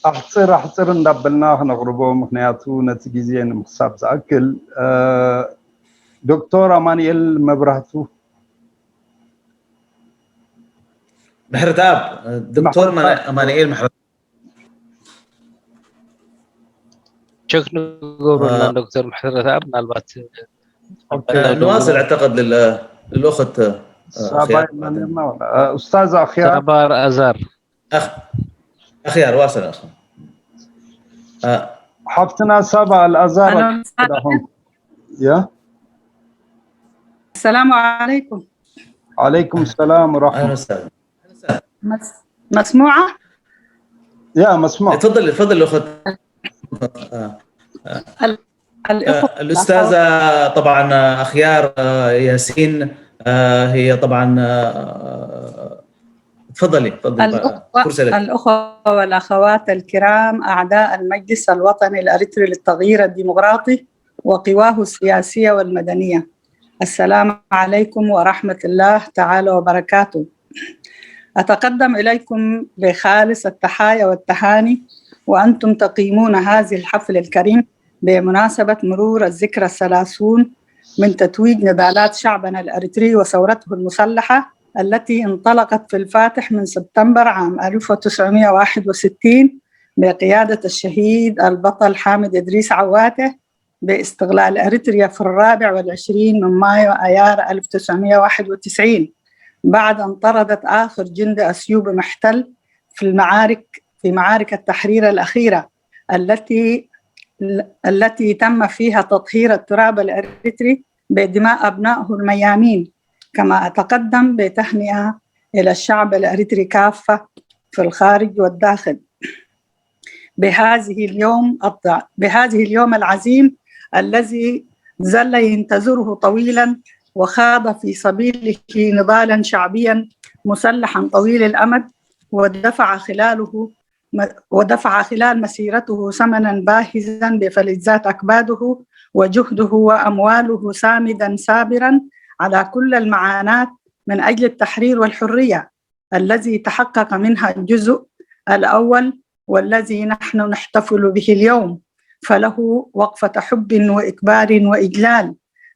ኣሕፅር ኣሕፅር እንዳበልና ክነቕርቦ፣ ምክንያቱ ነቲ ግዜ ንምሕሳብ ዝኣክል። ዶክተር ኣማኑኤል መብራህቱ። ምሕረተኣብ፣ ዶክተር ኣማኑኤል ምሕረት። ቸክ ንገብረልና ዶክተር ምሕረተኣብ፣ ምናልባት نواصل اعتقد للاخت ሳባ ኣለና። ኡስታዝ ኣኽያር ሳባ ኣልኣዛር اخ اخيار واصل اخ ሓፍትና ሳባ ኣልኣዛር ዳኹም ያ السلام عليكم عليكم السلام ورحمة اهلا وسهلا مسموعة؟ يا مسموع تفضلي تفضلي اخت الأخوة الاستاذه طبعا اخيار ياسين هي طبعا تفضلي تفضلي الأخوة, الأخوة والأخوات الكرام، أعضاء المجلس الوطني الأريتري للتغيير الديمقراطي وقواه السياسية والمدنية، السلام عليكم ورحمة الله تعالى وبركاته. أتقدم إليكم بخالص التحايا والتهاني وأنتم تقيمون هذه الحفل الكريم بمناسبة مرور الذكرى الثلاثون من تتويج نضالات شعبنا الأريتري وثورته المسلحة التي انطلقت في الفاتح من سبتمبر عام ألف وتسعمية وواحد وستين بقيادة الشهيد البطل حامد إدريس عواته باستقلال أريتريا في الرابع والعشرين من مايو أيار ألف وتسعمية وواحد وتسعين، بعد أن طردت آخر جندي أثيوبي محتل في المعارك في معارك التحرير الأخيرة التي التي تم فيها تطهير التراب الأريتري بدماء أبنائه الميامين، كما أتقدم بتهنئة إلى الشعب الأريتري كافة في الخارج والداخل بهذه اليوم بهذه اليوم العظيم الذي ظل ينتظره طويلا، وخاض في سبيله نضالا شعبيا مسلحا طويل الأمد، ودفع خلاله ودفع خلال مسيرته ثمنا باهظا بفلذات أكباده، وجهده وأمواله سامدا ثابرا على كل المعاناة من أجل التحرير والحرية الذي تحقق منها الجزء الأول والذي نحن نحتفل به اليوم، فله وقفة حب وإكبار وإجلال.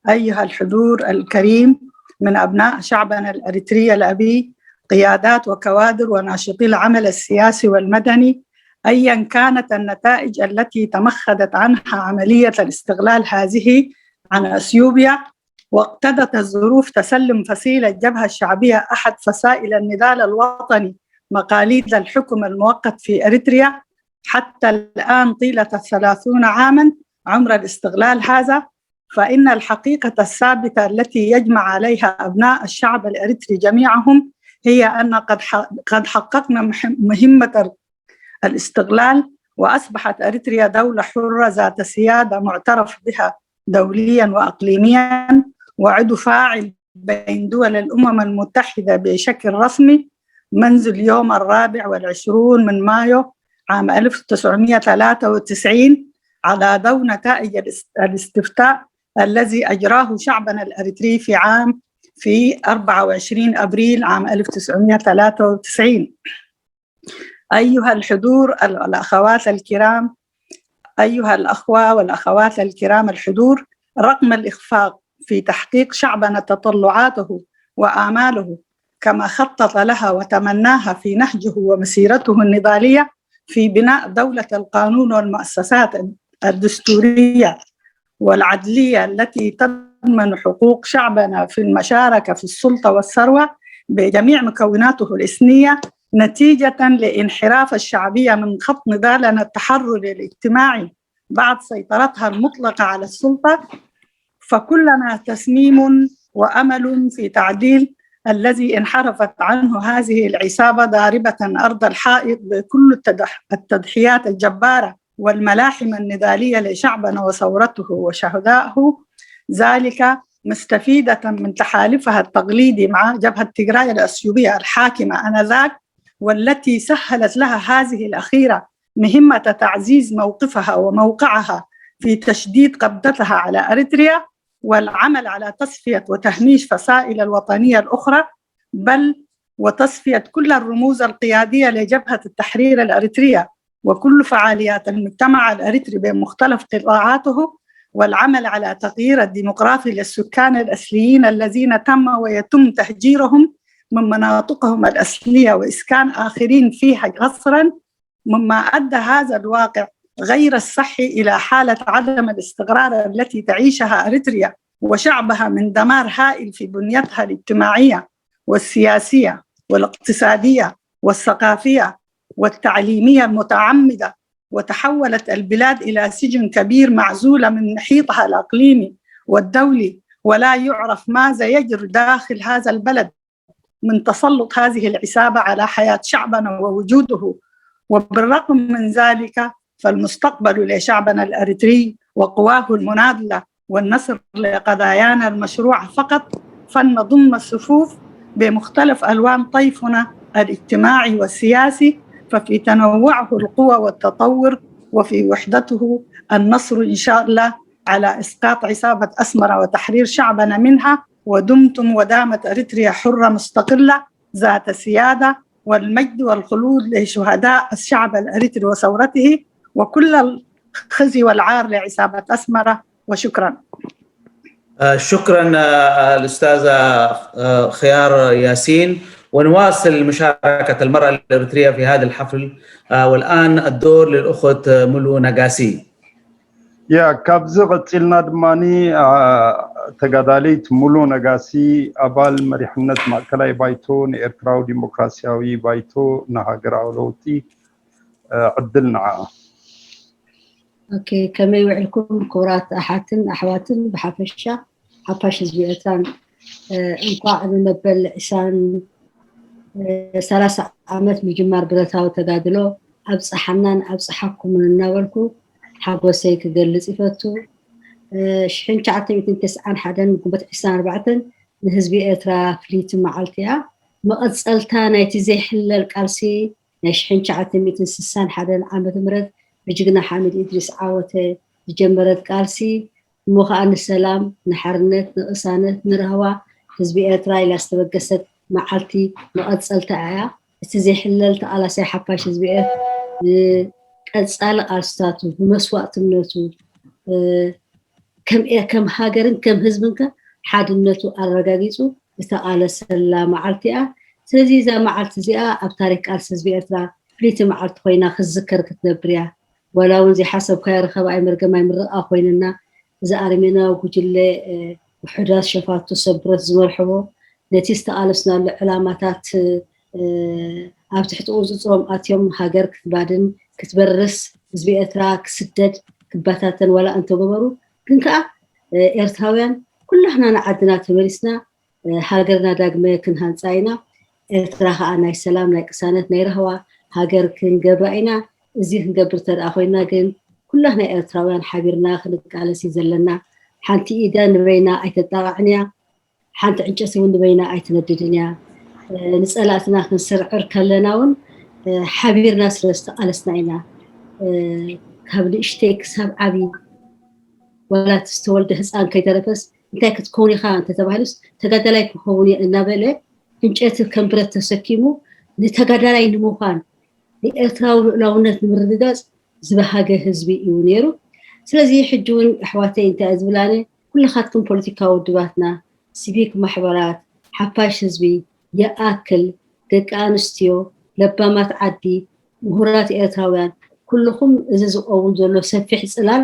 أيها الحضور الكريم من أبناء شعبنا الأريتري الأبي، قيادات وكوادر وناشطي العمل السياسي والمدني، أيا كانت النتائج التي تمخضت عنها عملية الاستقلال هذه عن أثيوبيا، واقتضت الظروف تسلم فصيل الجبهة الشعبية أحد فصائل النضال الوطني مقاليد الحكم المؤقت في أريتريا حتى الآن طيلة ثلاثون عاما عمر الاستقلال هذا، فإن الحقيقة الثابتة التي يجمع عليها أبناء الشعب الأريتري جميعهم هي أن قد قد حققنا مهمة الاستقلال، وأصبحت أريتريا دولة حرة ذات سيادة معترف بها دوليا وإقليميا، وعضو فاعل بين دول الأمم المتحدة بشكل رسمي منذ اليوم الرابع والعشرون من مايو عام ألف وتسعمية وتلاتة وتسعين على ضوء نتائج الاستفتاء الذي أجراه شعبنا الأريتري في عام في أربعة وعشرين أبريل عام ألف وتسعمية وتلاتة وتسعين. أيها الحضور، الأخوات الكرام، أيها الأخوة والأخوات الكرام الحضور، رغم الإخفاق في تحقيق شعبنا تطلعاته وآماله كما خطط لها وتمناها في نهجه ومسيرته النضالية في بناء دولة القانون والمؤسسات الدستورية والعدلية التي تضمن حقوق شعبنا في المشاركة في السلطة والثروة بجميع مكوناته الإثنية، نتيجة لانحراف الشعبية من خط نضالنا التحرري الاجتماعي بعد سيطرتها المطلقة على السلطة، فكلنا تسميم وأمل في تعديل الذي انحرفت عنه هذه العصابة ضاربة أرض الحائط بكل التضحيات الجبارة والملاحم النضالية لشعبنا وثورته وشهدائه، ذلك مستفيدة من تحالفها التقليدي مع جبهة تجراي الأثيوبية الحاكمة آنذاك، والتي سهلت لها هذه الأخيرة مهمة تعزيز موقفها وموقعها في تشديد قبضتها على أريتريا والعمل على تصفية وتهميش فصائل الوطنية الأخرى، بل وتصفية كل الرموز القيادية لجبهة التحرير الأريترية وكل فعاليات المجتمع الأريتري بمختلف قطاعاته، والعمل على تغيير الديموغرافي للسكان الأصليين الذين تم ويتم تهجيرهم من مناطقهم الأصلية وإسكان آخرين فيها قسرا، مما أدى هذا الواقع غير الصحي إلى حالة عدم الاستقرار التي تعيشها أريتريا وشعبها من دمار هائل في بنيتها الاجتماعية والسياسية والاقتصادية والثقافية والتعليمية المتعمدة. وتحولت البلاد إلى سجن كبير معزولة من محيطها الإقليمي والدولي، ولا يعرف ماذا يجري داخل هذا البلد من تسلط هذه العصابة على حياة شعبنا ووجوده. وبالرغم من ذلك، فالمستقبل لشعبنا الأريتري وقواه المناضلة والنصر لقضايانا المشروعة فقط، فلنضم الصفوف بمختلف ألوان طيفنا الاجتماعي والسياسي، ففي تنوعه القوة والتطور، وفي وحدته النصر إن شاء الله على إسقاط عصابة أسمرة وتحرير شعبنا منها. ودمتم ودامت أريتريا حرة مستقلة ذات سيادة، والمجد والخلود لشهداء الشعب الأريتري وثورته، وكل الخزي والعار لعصابة أسمرة. وشكرا. آه، شكرا آه، الأستاذة آه، خيار ياسين. ونواصل مشاركة المرأة الإريترية في هذا الحفل. والآن الدور للأخت ملو نقاسي. ያ ካብዚ ቀፂልና ድማ ተጋዳሊት ሙሉ ነጋሲ ኣባል መሪሕነት ማእከላይ ባይቶ ንኤርትራዊ ዲሞክራሲያዊ ባይቶ ንሃገራዊ ለውጢ ዕድል ንዓ። ኦኬ፣ ከመይ ውዕልኩም ክቡራት ኣሓትን ኣሕዋትን ብሓፈሻ ሓፋሽ ህዝቢ ኤርትራን እንኳዕ ንመበል ዕስራን ሰላሳ ዓመት ምጅማር ብረታዊ ተጋድሎ ኣብፀሓናን ኣብፀሓኩምን እናበልኩ ሓጎሰይ ክገልፅ ይፈቱ። ሽሕን ትሽዓተ ሚእትን ተስዓን ሓደን ግንቦት ዕስራን ኣርባዕተን ንህዝቢ ኤርትራ ፍልይቲ መዓልቲ እያ። መቐፀልታ ናይቲ ዘይሕለል ቃልሲ ናይ ሽሕን ትሽዓተ ሚእትን ስሳን ሓደን ዓመተ ምህረት ብጅግና ሓሚድ ኢድሪስ ዓወተ ዝጀመረት ቃልሲ እሞ ኸኣ ንሰላም፣ ንሓርነት፣ ንቕሳነት፣ ንራህዋ ህዝቢ ኤርትራ ኢላ ዝተበገሰት መዓልቲ መቐጸልታ እያ። እቲ ዘይሕለል ተቓላሳይ ሓፋሽ ህዝቢ ኤርትራ ንቀጻሊ ቃልስታቱ ብመስዋእትነቱ ከም ከም ሃገርን ከም ህዝብን ከ ሓድነቱ ኣረጋጊጹ ዝተቓለሰላ መዓልቲ እያ። ስለዚ እዛ መዓልቲ እዚኣ ኣብ ታሪክ ቃልሲ ህዝቢ ኤርትራ ፍልይቲ መዓልቲ ኮይና ክትዝከር ክትነብር እያ። ዋላ እውን ዘይሓሰብካዮ ረኸባ ኣይመርገም ኣይምርቓ ኮይንና፣ እዚ ኣረሜናዊ ጉጅለ ውሑዳት ሸፋቱ ሰብ ብረት ዝመርሕዎ ነቲ ዝተቓለስናሉ ዕላማታት ኣብ ትሕቲ ቁፅፅሮም ኣትዮም ሃገር ክትባድን ክትበርስ ህዝቢ ኤርትራ ክስደድ ክበታተን ዋላ እንተገበሩ ግን ከዓ ኤርትራውያን ኩላህና ንዓድና ተመሊስና ሃገርና ዳግመ ክንሃንፃ ኢና። ኤርትራ ከዓ ናይ ሰላም ናይ ቅሳነት ናይ ራህዋ ሃገር ክንገብራ ኢና። እዚ ክንገብር ተደኣ ኮይና ግን ኩላህና ኤርትራውያን ሓቢርና ክንቃለስ እዩ ዘለና። ሓንቲ ኢደ ንበይና ኣይተጣቕዕን እያ። ሓንቲ ዕንጨቲ እውን ንበይና ኣይትነድድን እያ። ንፀላእትና ክንስርዕር ከለና እውን ሓቢርና ስለ ዝተቓለስና ኢና። ካብ ንእሽተይ ክሳብ ዓብዪ ዋላ እቲ ዝተወልደ ህፃን ከይተረፈስ እንታይ ክትከውን ኢኻ እንተተባሂሉስ ተጋዳላይ ክኸውን እየ እናበለ ዕንጨቲ ከም ብረት ተሰኪሙ ንተጋዳላይ ንምዃን ንኤርትራዊ ልኡላውነት ንምርግጋፅ ዝበሃገ ህዝቢ እዩ ነይሩ። ስለዚ ሕጂ እውን ኣሕዋተይ እንታይ እየ ዝብል ኣነ ኩልኻትኩም ፖለቲካዊ ውድባትና፣ ሲቪክ ማሕበራት፣ ሓፋሽ ህዝቢ፣ ይኣክል፣ ደቂ ኣንስትዮ፣ ለባማት ዓዲ፣ ምሁራት ኤርትራውያን ኩልኹም እዚ ዝቀውም ዘሎ ሰፊሕ ፅላል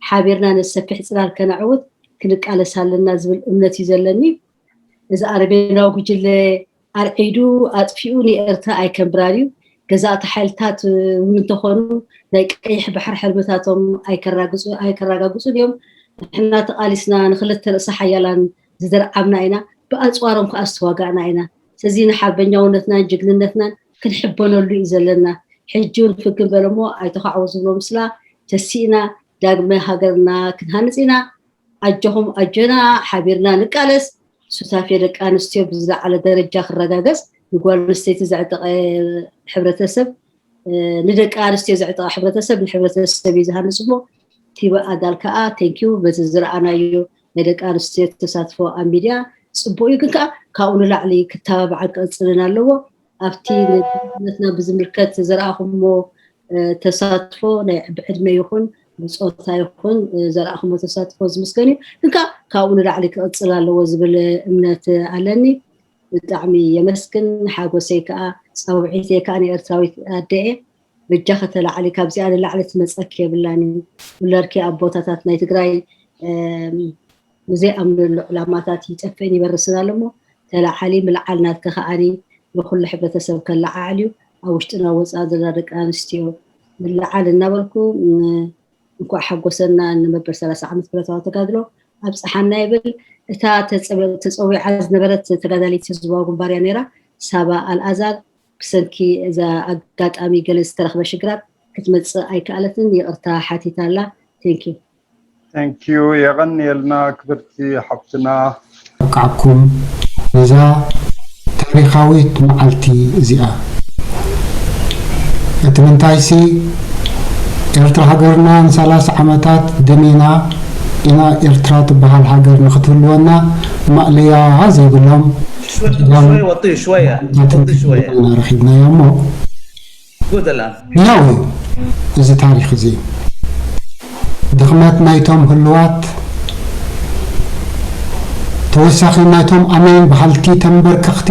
ሓቢርና ነቲ ሰፊሕ ፅላል ከነዕውት ክንቃለስ ኣለና ዝብል እምነት እዩ ዘለኒ። እዚ ኣረሜናዊ ጉጅለ ኣርዒዱ ኣጥፊኡ ንኤርትራ ኣይከንብራን እዩ። ገዛእቲ ሓይልታት እውን እንተኾኑ ናይ ቀይሕ ባሕሪ ሕልምታቶም ኣይከራግፁ ኣይከረጋግፁን እዮም። ንሕና ተቓሊስና ንክልተ ርእሰ ሓያላን ዝደርዓምና ኢና፣ ብኣፅዋሮም ከዓ ዝተዋጋእና ኢና። ስለዚ ንሓርበኛውነትናን ጅግንነትናን ክንሕበነሉ እዩ ዘለና። ሕጂ እውን ፍግም በለ እሞ ኣይተኻዕወ ዝብሎ ምስላ ተሲእና ዳግመ ሃገርና ክንሃንፅ ኢና። ኣጆኹም ኣጆና ሓቢርና ንቃለስ። ሱታፌ ደቂ ኣንስትዮ ብዝለዓለ ደረጃ ክረጋገፅ፣ ንጓል ኣንስተይቲ ዘዕጠቐ ሕብረተሰብ ንደቂ ኣንስትዮ ዘዕጠቐ ሕብረተሰብ ንሕብረተሰብ እዩ ዝሃንፅ እሞ ቲበ ኣዳል ከዓ ቴንኪዩ በዚ ዝረኣናዮ ናይ ደቂ ኣንስትዮ ተሳትፎ ኣብ ሚድያ ፅቡቅ እዩ። ግን ከዓ ካብኡ ንላዕሊ ክተባባዕን ክቅፅልን ኣለዎ። ኣብቲ ንነትና ብዝምልከት ዝረኣኹሞ ተሳትፎ ናይ ብዕድመ ይኹን ብፆታ ይኹን ዘርኣኹሞ ተሳትፎ ዝምስገን እዩ። እንካ ካብኡ ንላዕሊ ክቕፅል ኣለዎ ዝብል እምነት ኣለኒ። ብጣዕሚ የመስግን። ሓጎሰይ ከዓ ፃውዒተይ ከዓ ንኤርትራዊት ኣደኤ በጃ ከተላዕሊ ካብዚኣ ንላዕሊ ትመፀኪ የብላን እዩ። ብለርኪ ኣቦታታት ናይ ትግራይ ንዘይኣምንሉ ዕላማታት ይጠፍእን ይበርስን ኣሎ እሞ ተላዓሊ። ምልዓል ናትኪ ከዓኒ ንኩሉ ሕብረተሰብ ከለዓዕል እዩ። ኣብ ውሽጥና ወፃእ ዘለና ደቂ ኣንስትዮ ምልዓል እናበልኩ እንኳዕ ሓጎሰና ንመበል ሰላሳ ዓመት ብረታዊ ተጋድሎ ኣብፀሓና ይብል። እታ ተፀዊዓ ዝነበረት ተጋዳሊት ህዝባዊ ግንባር እያ ነይራ፣ ሳባ ኣልኣዛር። ብሰንኪ እዛ ኣጋጣሚ ገለ ዝተረኽበ ሽግራት ክትመፅእ ኣይከኣለትን፣ ይቕርታ ሓቲታ ኣላ። Thank you። Thank you። የቐንየልና ክብርቲ ሓፍትና። ኣብቅዓኩም ነዛ ታሪኻዊት መዓልቲ እዚኣ። እቲ ምንታይሲ ኤርትራ ሃገርና ንሰላሳ ዓመታት ደሚና ኢና ኤርትራ ትበሃል ሃገር ንክትህልወና ማእለያ ዘይብሎም شوية وطي شوية وطي شوية ኢና ረኺብናዮ እሞ قلت الآن ያው እዚ ታሪኽ እዚ ድኽመት ናይቶም ህልዋት ተወሳኺ ናይቶም ኣሜን በሃልቲ ተንበርከኽቲ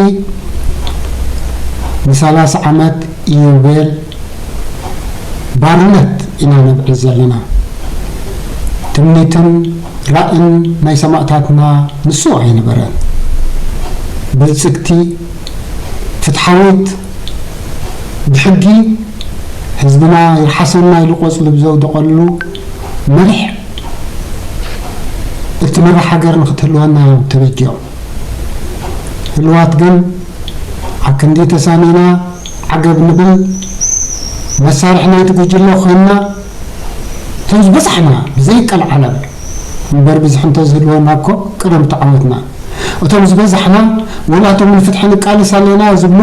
ንሰላሳ ዓመት ኢዮቤል ባርነት ኢና ነብዕል ዘለና። ትምኒትን ራእን ናይ ሰማእታትና ንሱ ኣይነበረን። ብልጽግቲ፣ ፍትሓዊት፣ ብሕጊ ህዝብና ይርሓሰና ኢሉ ቆጽሊ ብዘውደቐሉ መሪሕ እትመርሕ ሃገር ንክትህልወና እዮም ተበጅዮም። ህልዋት ግን ኣብ ክንዲ ተሳኒና ዓገብ ንብል መሳርሒ ናይቲ ጉጅለ ኮይንና እቶም ዝበዛሕና ብዘይቀልዓለም እምበር ብዝሒ እንተዝህልወና እኮ ቀደም ተዓወትና። እቶም ዝበዛሕና ወላ እቶም ንፍትሒ ንቃለስ ኣለና ዝብሉ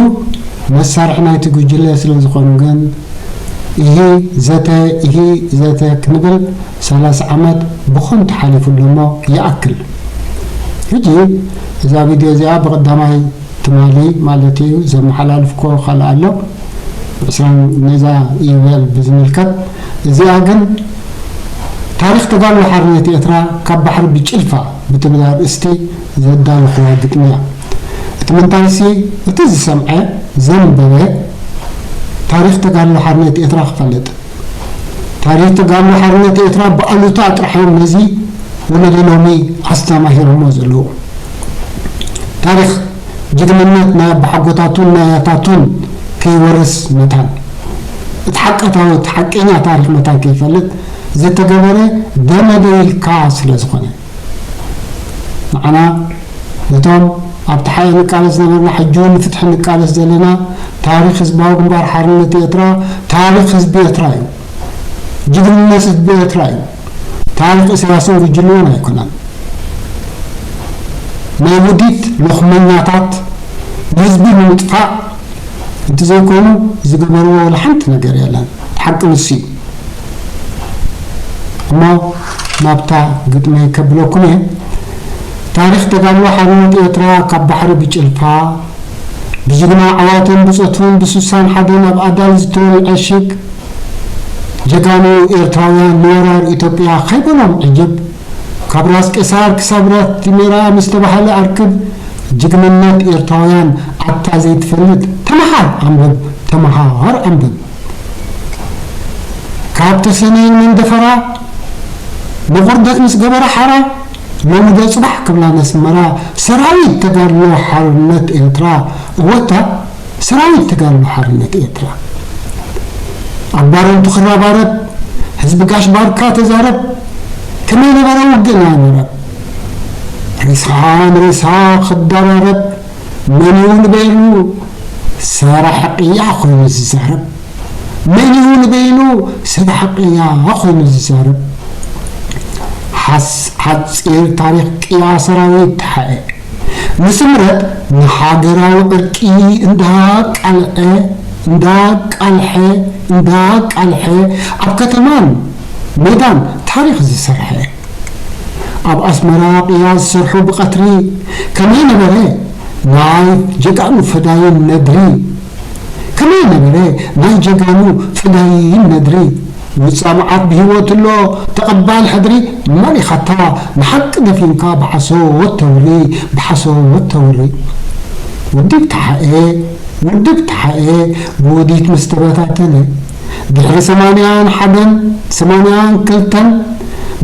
መሳርሒ ናይቲ ጉጅለ ስለ ዝኾኑ ግን ኢሂ ዘተ ኢሂ ዘተ ክንብል ሰላሳ ዓመት ብኸንቱ ሓሊፉ ኣሎ እሞ ይኣክል። ሕጂ እዛ ቪድዮ እዚኣ ብቐዳማይ ትማሊ ማለት እዩ ዘመሓላልፍኮ ካልእ ኣሎ ብዕስራን ነዛ ኢዮቤል ብዝምልከት እዚኣ ግን ታሪኽ ተጋድሎ ሓርነት ኤርትራ ካብ ባሕሪ ብጭልፋ ብትብል ኣርእስቲ ዘዳለኹዋ ግጥሚ እያ። እቲ ምንታይሲ እቲ ዝሰምዐ ዘንበበ ታሪኽ ተጋድሎ ሓርነት ኤርትራ ክፈልጥ ታሪኽ ተጋድሎ ሓርነት ኤርትራ ብኣሉታ ጥራሕ እዮም ነዚ ወለዶ ሎሚ ኣስተማሂሮሞ ዘለዉ። ታሪኽ ጅግንነት ናይ ኣቦሓጎታቱን ናይ ኣያታቱን ከይወርስ መታን እቲ ሓቀታዊ እቲ ሓቀኛ ታሪኽ መታን ከይፈልጥ ዝተገበረ ደመደ ኢልካ ስለ ዝኾነ ንዓና ነቶም ኣብቲ ሓየ ንቃለስ ዝነበርና ሕጂ እውን ንፍትሒ ንቃለስ ዘለና ታሪኽ ህዝባዊ ግንባር ሓርነት ኤርትራ ታሪኽ ህዝቢ ኤርትራ እዩ። ጅግንነት ህዝቢ ኤርትራ እዩ። ታሪኽ ኢሳያስን ጉጅልኡን ኣይኮነን። ናይ ውዲት ሎኽመኛታት ንህዝቢ ንምጥፋእ እንተዘይኮይኑ ዝገበርዎ ዋላ ሓንቲ ነገር የለን። ሓቂ ንሱ እዩ። እሞ ናብታ ግጥመይ ከብለኩም እየ። ታሪኽ ተጋድሎ ሓርነት ኤርትራ ካብ ባሕሪ ብጭልፋ ብጅግና ዓዋተን ብጾቱን ብስሳን ሓደን ኣብ ኣዳል ዝተወልዐ ሽግ ጀጋኑ ኤርትራውያን ንወራር ኢትዮጵያ ከይበሎም ዕጅብ ካብ ራስ ቄሳር ክሳብ ራስ ቲሜራ ምስ ተባህለ ኣርክብ ጅግንነት ኤርትራውያን ኣታ ዘይትፈልጥ ተመሃር ኣንብብ ተመሃር ኣንብብ ካብ ተሰነይን መንደፈራ ንቑርደት ምስ ገበረ ሓራ ሎሚ ዶ ጽባሕ ክብላ ነስመራ ሰራዊት ተጋድሎ ሓርነት ኤርትራ እወታ ሰራዊት ተጋድሎ ሓርነት ኤርትራ ኣብ ባረንቱ ክረባረብ ህዝቢ ጋሽ ባርካ ተዛረብ ከመይ ነበረ ውግእና ንረብ ሬሳ ንሬሳ ክደራረብ መን እዩ ንበይኑ ሰራሒ ቅያ ኮይኑ ዝዛረብ መን እዩ ንበይኑ ሰራሒ ቅያ ኮይኑ ዝዛረብ ሓፂር ታሪክ ቅያ ሰራዊት ተሓኤ ንስምረት ንሃገራዊ ዕርቂ እንዳቃልዐ እንዳቃልሐ እንዳቃልሐ ኣብ ከተማን ሜዳን ታሪክ ዝሰርሐ ኣብ ኣስመራ ቅያ ዝሰርሑ ብቀትሪ ከመይ ነበረ ናይ ጀጋኑ ፈዳይን ነድሪ ከመይ ነበረ ናይ ጀጋኑ ፈዳይን ነድሪ? ውጻእ መዓት ብህይወት ኣሎ ተቐባል ሕድሪ፣ መሪኻታ ንሓቂ ደፊንካ ብሓሶት ተውሪ፣ ብሓሶት ተውሪ። ውድብ ተሓኤ፣ ውድብ ተሓኤ ብውዲት ምስ ተበታተነ፣ ድሕሪ ሰማንያን ሓደን፣ ሰማንያን ክልተን፣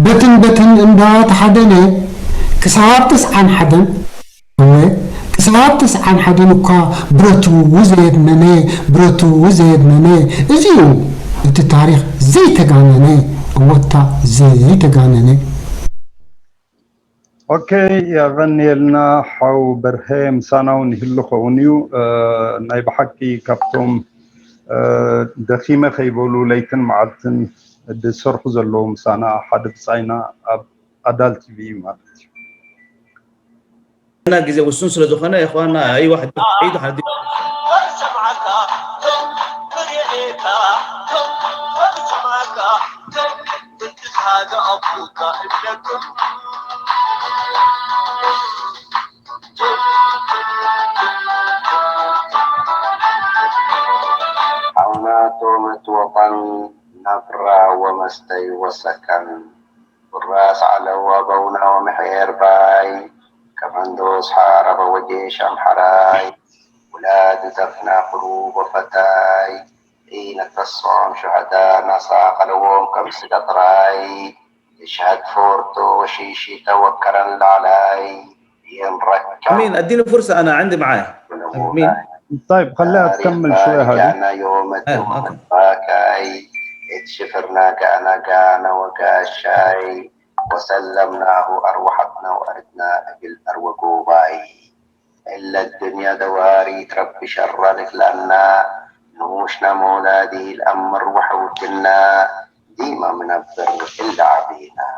በትን በትን እንዳ ተሓደነ፣ ክሳብ ተስዓን ሓደን፣ እወ፣ ክሳብ ተስዓን ሓደን እኳ ብረቱ ዘየድመነ፣ ብረቱ ዘየድመነ፣ እዚ እዩ እቲ ታሪኽ ዘይተጋነነ፣ እወታ ዘይተጋነነ። ኦኬ፣ የቐንየልና ሓው በርሀ፣ ምሳና እውን ይህሉ ኸውን እዩ። እ፣ ናይ ብሓቂ ካብቶም፣ እ፣ ደኺመ ከይበሉ ለይትን መዓልትን ዝሰርሑ ዘለዉ ምሳና ሓደ ብጻይና ኣብ ኣዳል ቲቪ እዩ ማለት እዩ። እና ግዜ ውሱን ስለ ዝኾነ እኽዋና ኣይዋ ሕጂ ዒዱ ሓዲ حونا تومة وطن نفرة ومستي وسكن والراس على وابونا ومحير باي كمندوس حارب وجيش أمحراي ولاد زفنا قروب وفتاي إينا تصوم شهداء نساق لوم كم سقطراي يشهد فورتو وشيشي توكرا لعلاي ينركع مين اديني فرصه انا عندي معايا مين طيب، خليها تكمل شوي هذه. أنا يوم أيوة، أوكي. باكاي اتشفرنا كأنا كان وكاشاي وسلمناه أروحتنا وأردنا بالأروقوباي إلا الدنيا دواري تربي شر لك لنا نوشنا مولادي الأمر وحوتنا ديما منبر إلا عبينا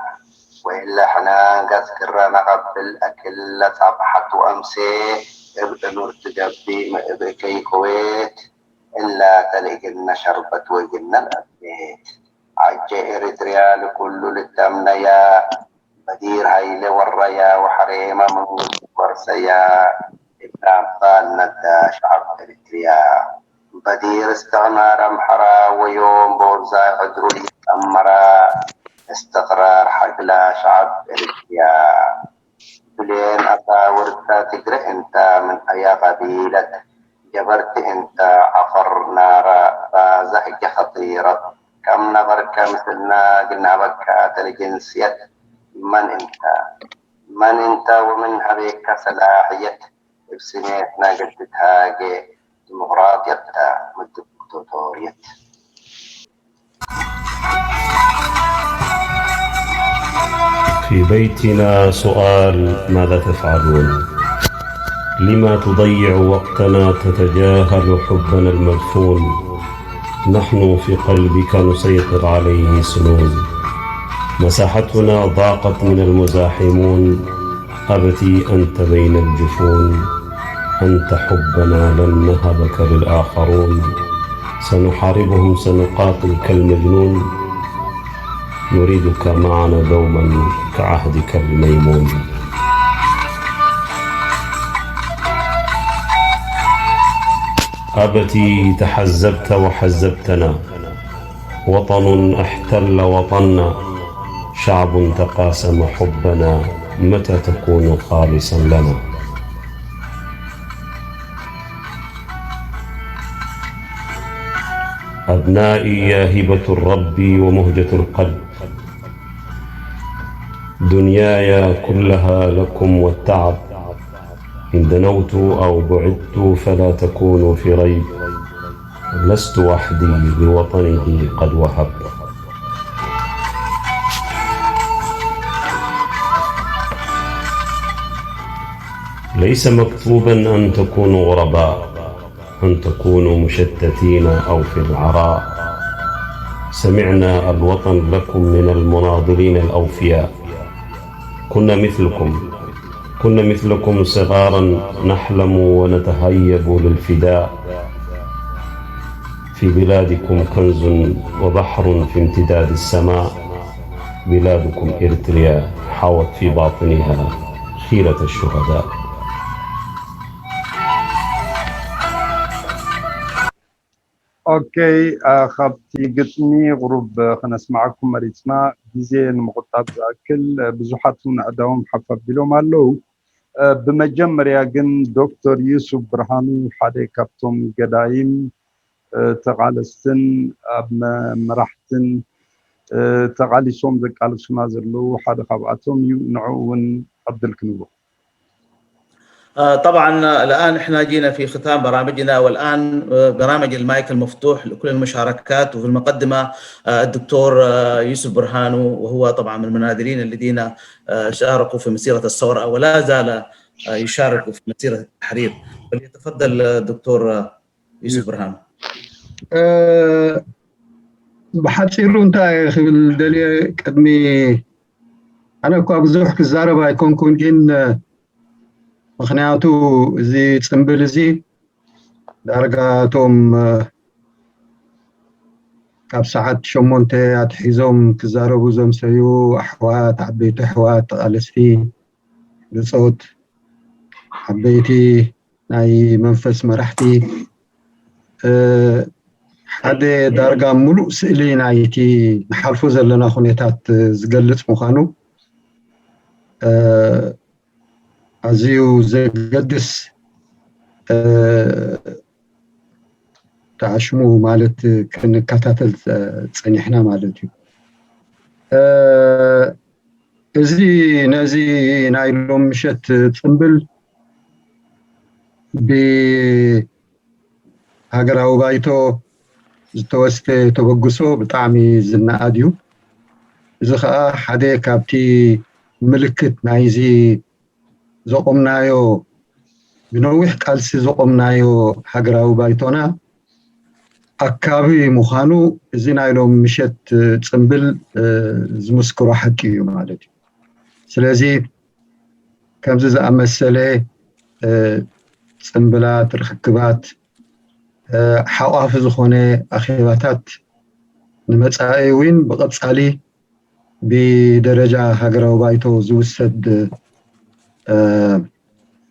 وإلا حنا قد كرنا قبل أكل صبحت وأمسي ابن مرتدبي ما ابن كي كويت إلا تلقنا شربت وجنا الأبيت عجة إريتريا لكل للتمنيا بدير هايلة والريا وحريمة من قرصيا ابن أبطال ندى شعب إريتريا بدير استعمار أمحرا ويوم بوزا عدرو أمرا استقرار حقلا شعب إريتريا ብሌን ኣሳውርታ ትግረ እንታ ምን ኣያ ቀቢለት ጀበርቲ እንታ ዓፈር ናራ ባዛ ሕጂ ኸጢረት ከም ነበርከ ምስልና ግናበካ ተለጅንስየት መን እንታ መን እንታ ወምን ሀቤካ ሰላሕየት እብ ስሜትና ገድትሃጌ ዲሞቅራጥየት ዲክቶቶርየት في بيتنا سؤال: ماذا تفعلون؟ لما تضيع وقتنا تتجاهل حبنا المدفون؟ نحن في قلبك نسيطر عليه سنون. مساحتنا ضاقت من المزاحمون. أبتي أنت بين الجفون. أنت حبنا لن نهبك للآخرون. سنحاربهم سنقاتل كالمجنون. نريدك معنا دوما كعهدك الميمون. أبتي تحزبت وحزبتنا. وطن احتل وطنا. شعب تقاسم حبنا. متى تكون خالصا لنا؟ أبنائي يا هبة الرب ومهجة القلب. دنياي كلها لكم والتعب. إن دنوت أو بعدت فلا تكونوا في ريب. لست وحدي بوطنه قد وهب. ليس مكتوبا أن تكونوا غرباء. أن تكونوا مشتتين أو في العراء. سمعنا الوطن لكم من المناضلين الأوفياء. كنا مثلكم، كنا مثلكم صغارا نحلم ونتهيب للفداء. في بلادكم كنز وبحر في امتداد السماء. بلادكم إريتريا حوت في باطنها خيرة الشهداء. ኦኬ፣ ካብቲ ግጥሚ ቁሩብ ክነስማዓኩም መሪፅና። ግዜ ንምቁጣብ ዝኣክል ብዙሓት እውን ኣእዳዎም ሓፍ ኣቢሎም ኣለዉ። ብመጀመርያ ግን ዶክተር ዩሱፍ ብርሃኑ ሓደ ካብቶም ገዳይም ተቓለስትን ኣብ መራሕትን ተቓሊሶም ዘቃልሱና ዘለዉ ሓደ ካብኣቶም እዩ። ንዕኡ እውን ዕድል ክንቦ። طبعا الآن احنا جينا في ختام برامجنا، والآن برنامج المايك المفتوح لكل المشاركات. وفي المقدمة الدكتور يوسف برهانو، وهو طبعا من المناذلين الذين شاركوا في مسيرة الثورة ولا زال يشارك في مسيرة التحرير. فليتفضل الدكتور يوسف برهانو. ብሓፂሩ እንታይ ክብል ደልየ፣ ቅድሚ ኣነ እኳ ብዙሕ ክዛረብ ኣይኮንኩን፣ ግን ምኽንያቱ እዚ ፅምብል እዚ ዳርጋ እቶም ካብ ሰዓት ሸሞንተ ኣትሒዞም ክዛረቡ ዘምሰዩ ኣሕዋት፣ ዓበይቲ ኣሕዋት፣ ተቓለስቲ፣ ብፆት፣ ዓበይቲ ናይ መንፈስ መራሕቲ ሓደ ዳርጋ ሙሉእ ስእሊ ናይቲ ንሓልፎ ዘለና ኩነታት ዝገልፅ ምዃኑ ኣዝዩ ዘገድስ ተዓሽሙ ማለት ክንከታተል ፀኒሕና ማለት እዩ። እዚ ነዚ ናይ ሎም ምሸት ፅምብል ብሃገራዊ ባይቶ ዝተወስደ ተበግሶ ብጣዕሚ ዝነኣድ እዩ። እዚ ከዓ ሓደ ካብቲ ምልክት ናይዚ ዘቆምናዮ ብነዊሕ ቃልሲ ዘቆምናዮ ሃገራዊ ባይቶና ኣካቢ ምዃኑ እዚ ናይ ሎም ምሸት ፅምብል ዝምስክሮ ሓቂ እዩ ማለት እዩ። ስለዚ ከምዚ ዝኣመሰለ ፅምብላት፣ ርክክባት፣ ሓቋፊ ዝኾነ ኣኼባታት ንመፃኢ እውን ብቐፃሊ ብደረጃ ሃገራዊ ባይቶ ዝውሰድ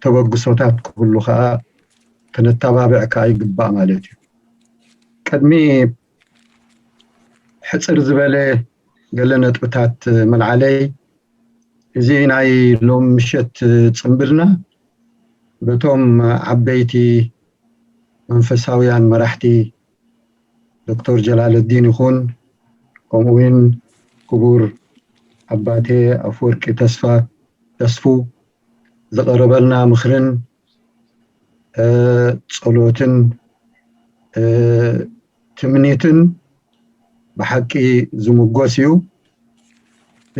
ተበግሶታት ክህሉ ከዓ ክንተባብዕ ከዓ ይግባእ ማለት እዩ። ቅድሚ ሕፅር ዝበለ ገለ ነጥብታት ምልዓለይ፣ እዚ ናይ ሎም ምሸት ፅምብልና በቶም ዓበይቲ መንፈሳውያን መራሕቲ ዶክተር ጀላለዲን ይኹን ከምኡ እውን ክቡር ኣባቴ ኣፈወርቂ ተስፋ ተስፉ ዝቐረበልና ምኽርን ጸሎትን ትምኒትን ብሓቂ ዝምጎስ እዩ።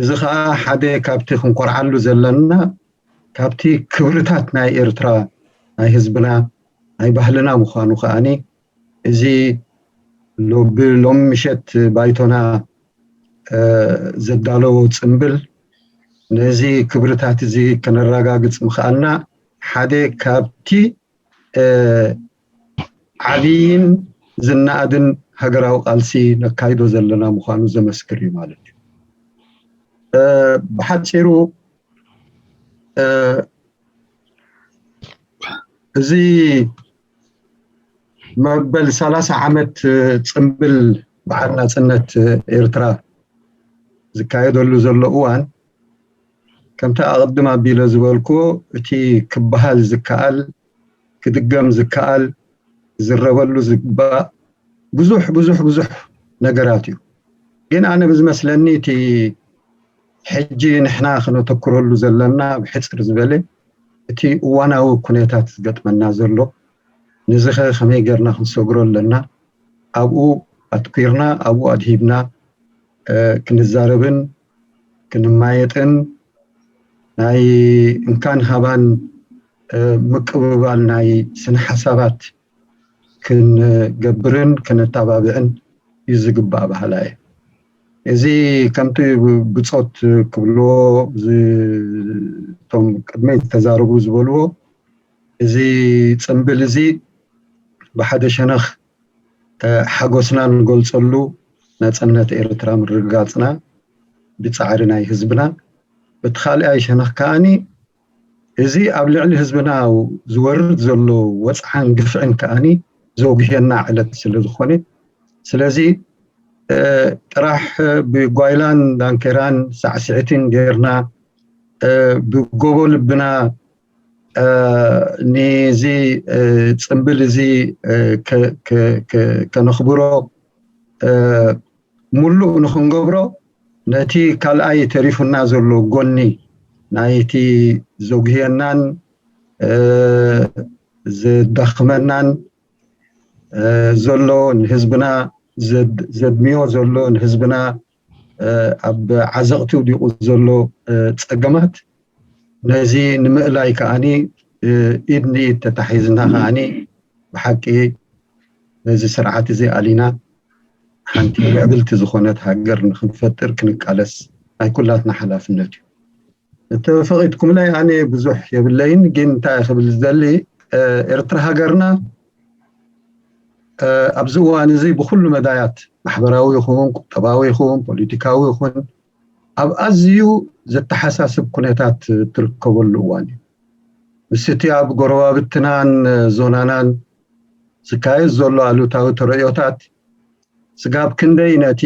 እዚ ኸዓ ሓደ ካብቲ ክንኮርዓሉ ዘለና ካብቲ ክብርታት ናይ ኤርትራ ናይ ህዝብና ናይ ባህልና ምዃኑ ከዓኒ እዚ ሎሚ ምሸት ባይቶና ዘዳለዎ ጽምብል ነዚ ክብርታት እዚ ከነረጋግጽ ምኽኣልና ሓደ ካብቲ ዓብይን ዝነኣድን ሃገራዊ ቃልሲ ነካይዶ ዘለና ምዃኑ ዘመስክር እዩ ማለት እዩ። ብሓፂሩ እዚ መበል ሰላሳ ዓመት ፅምብል በዓል ናፅነት ኤርትራ ዝካየደሉ ዘሎ እዋን ከምቲ ኣቐድም ኣቢለ ዝበልኩዎ እቲ ክበሃል ዝከኣል ክድገም ዝከኣል ዝረበሉ ዝግባእ ብዙሕ ብዙሕ ብዙሕ ነገራት እዩ። ግን ኣነ ብዝመስለኒ እቲ ሕጂ ንሕና ክነተኩረሉ ዘለና ብሕፅር ዝበለ እቲ እዋናዊ ኩነታት ዝገጥመና ዘሎ ንዚኸ ከመይ ገርና ክንሰግሮ ኣለና ኣብኡ ኣትኲርና ኣብኡ ኣድሂብና ክንዛረብን ክንማየጥን ናይ እንካን ሃባን ምቅብባል ናይ ስነ ሓሳባት ክንገብርን ክነተባብዕን እዩ ዝግባእ ባህላ እየ። እዚ ከምቲ ብፆት ክብልዎ እቶም ቅድመይ ዝተዛረቡ ዝበልዎ እዚ ፅምብል እዚ ብሓደ ሸነኽ ሓጎስና ንገልፀሉ ናፅነት ኤርትራ ምርግጋፅና ብፃዕሪ ናይ ህዝብና በቲ ካልኣይ ሸነኽ ከዓኒ እዚ ኣብ ልዕሊ ህዝብና ዝወርድ ዘሎ ወፅዓን ግፍዕን ከዓኒ ዘጉህየና ዕለት ስለ ዝኾነ ስለዚ ጥራሕ ብጓይላን ዳንኬራን ሳዕስዕትን ጌርና ብጎቦ ልብና ንዚ ፅምብል እዚ ከነኽብሮ ሙሉእ ንክንገብሮ፣ ነቲ ካልኣይ ተሪፉና ዘሎ ጎኒ ናይቲ ዘጉህየናን ዘዳኽመናን ዘሎ፣ ንህዝብና ዘድምዮ ዘሎ፣ ንህዝብና ኣብ ዓዘቕቲ ውዲቑ ዘሎ ፀገማት፣ ነዚ ንምእላይ ከዓኒ ኢድ ንኢድ ተታሒዝና ከዓኒ ብሓቂ ነዚ ስርዓት እዚ ኣሊና ሓንቲ ምዕብልቲ ዝኾነት ሃገር ንክንፈጥር ክንቃለስ ናይ ኩላትና ሓላፍነት እዩ። እንተፈቒድኩምለይ፣ ኣነ ብዙሕ የብለይን፣ ግን እንታይ ክብል ዝደሊ፣ ኤርትራ ሃገርና ኣብዚ እዋን እዚ ብኩሉ መዳያት፣ ማሕበራዊ ይኹን፣ ቁጠባዊ ይኹን፣ ፖለቲካዊ ይኹን፣ ኣብ ኣዝዩ ዘተሓሳስብ ኩነታት ትርከበሉ እዋን እዩ። ምስቲ ኣብ ጎረባብትናን ዞናናን ዝካየድ ዘሎ ኣሉታዊ ተርእዮታት፣ ስጋብ ክንደይ ነቲ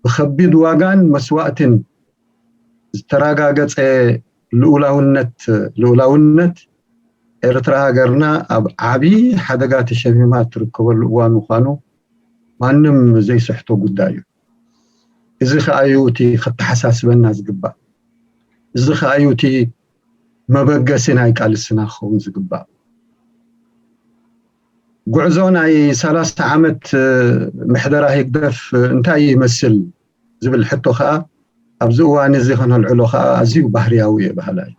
ብከቢድ ዋጋን መስዋእትን ዝተረጋገፀ ልኡላውነት ልኡላውነት ኤርትራ ሃገርና ኣብ ዓቢ ሓደጋ ተሸሚማ ትርከበሉ እዋን ምዃኑ ማንም ዘይስሕቶ ጉዳይ እዩ። እዚ ከኣ እዩ እቲ ከተሓሳስበና ዝግባእ። እዚ ከኣ እዩ እቲ መበገሲ ናይ ቃልስና ክኸውን ዝግባእ። ጉዕዞ ናይ ሰላሳ ዓመት ምሕደራ ህግደፍ እንታይ ይመስል ዝብል ሕቶ ከኣ ኣብዚ እዋን እዚ ከነልዕሎ ከኣ ኣዝዩ ባህርያዊ እየ በሃላይ።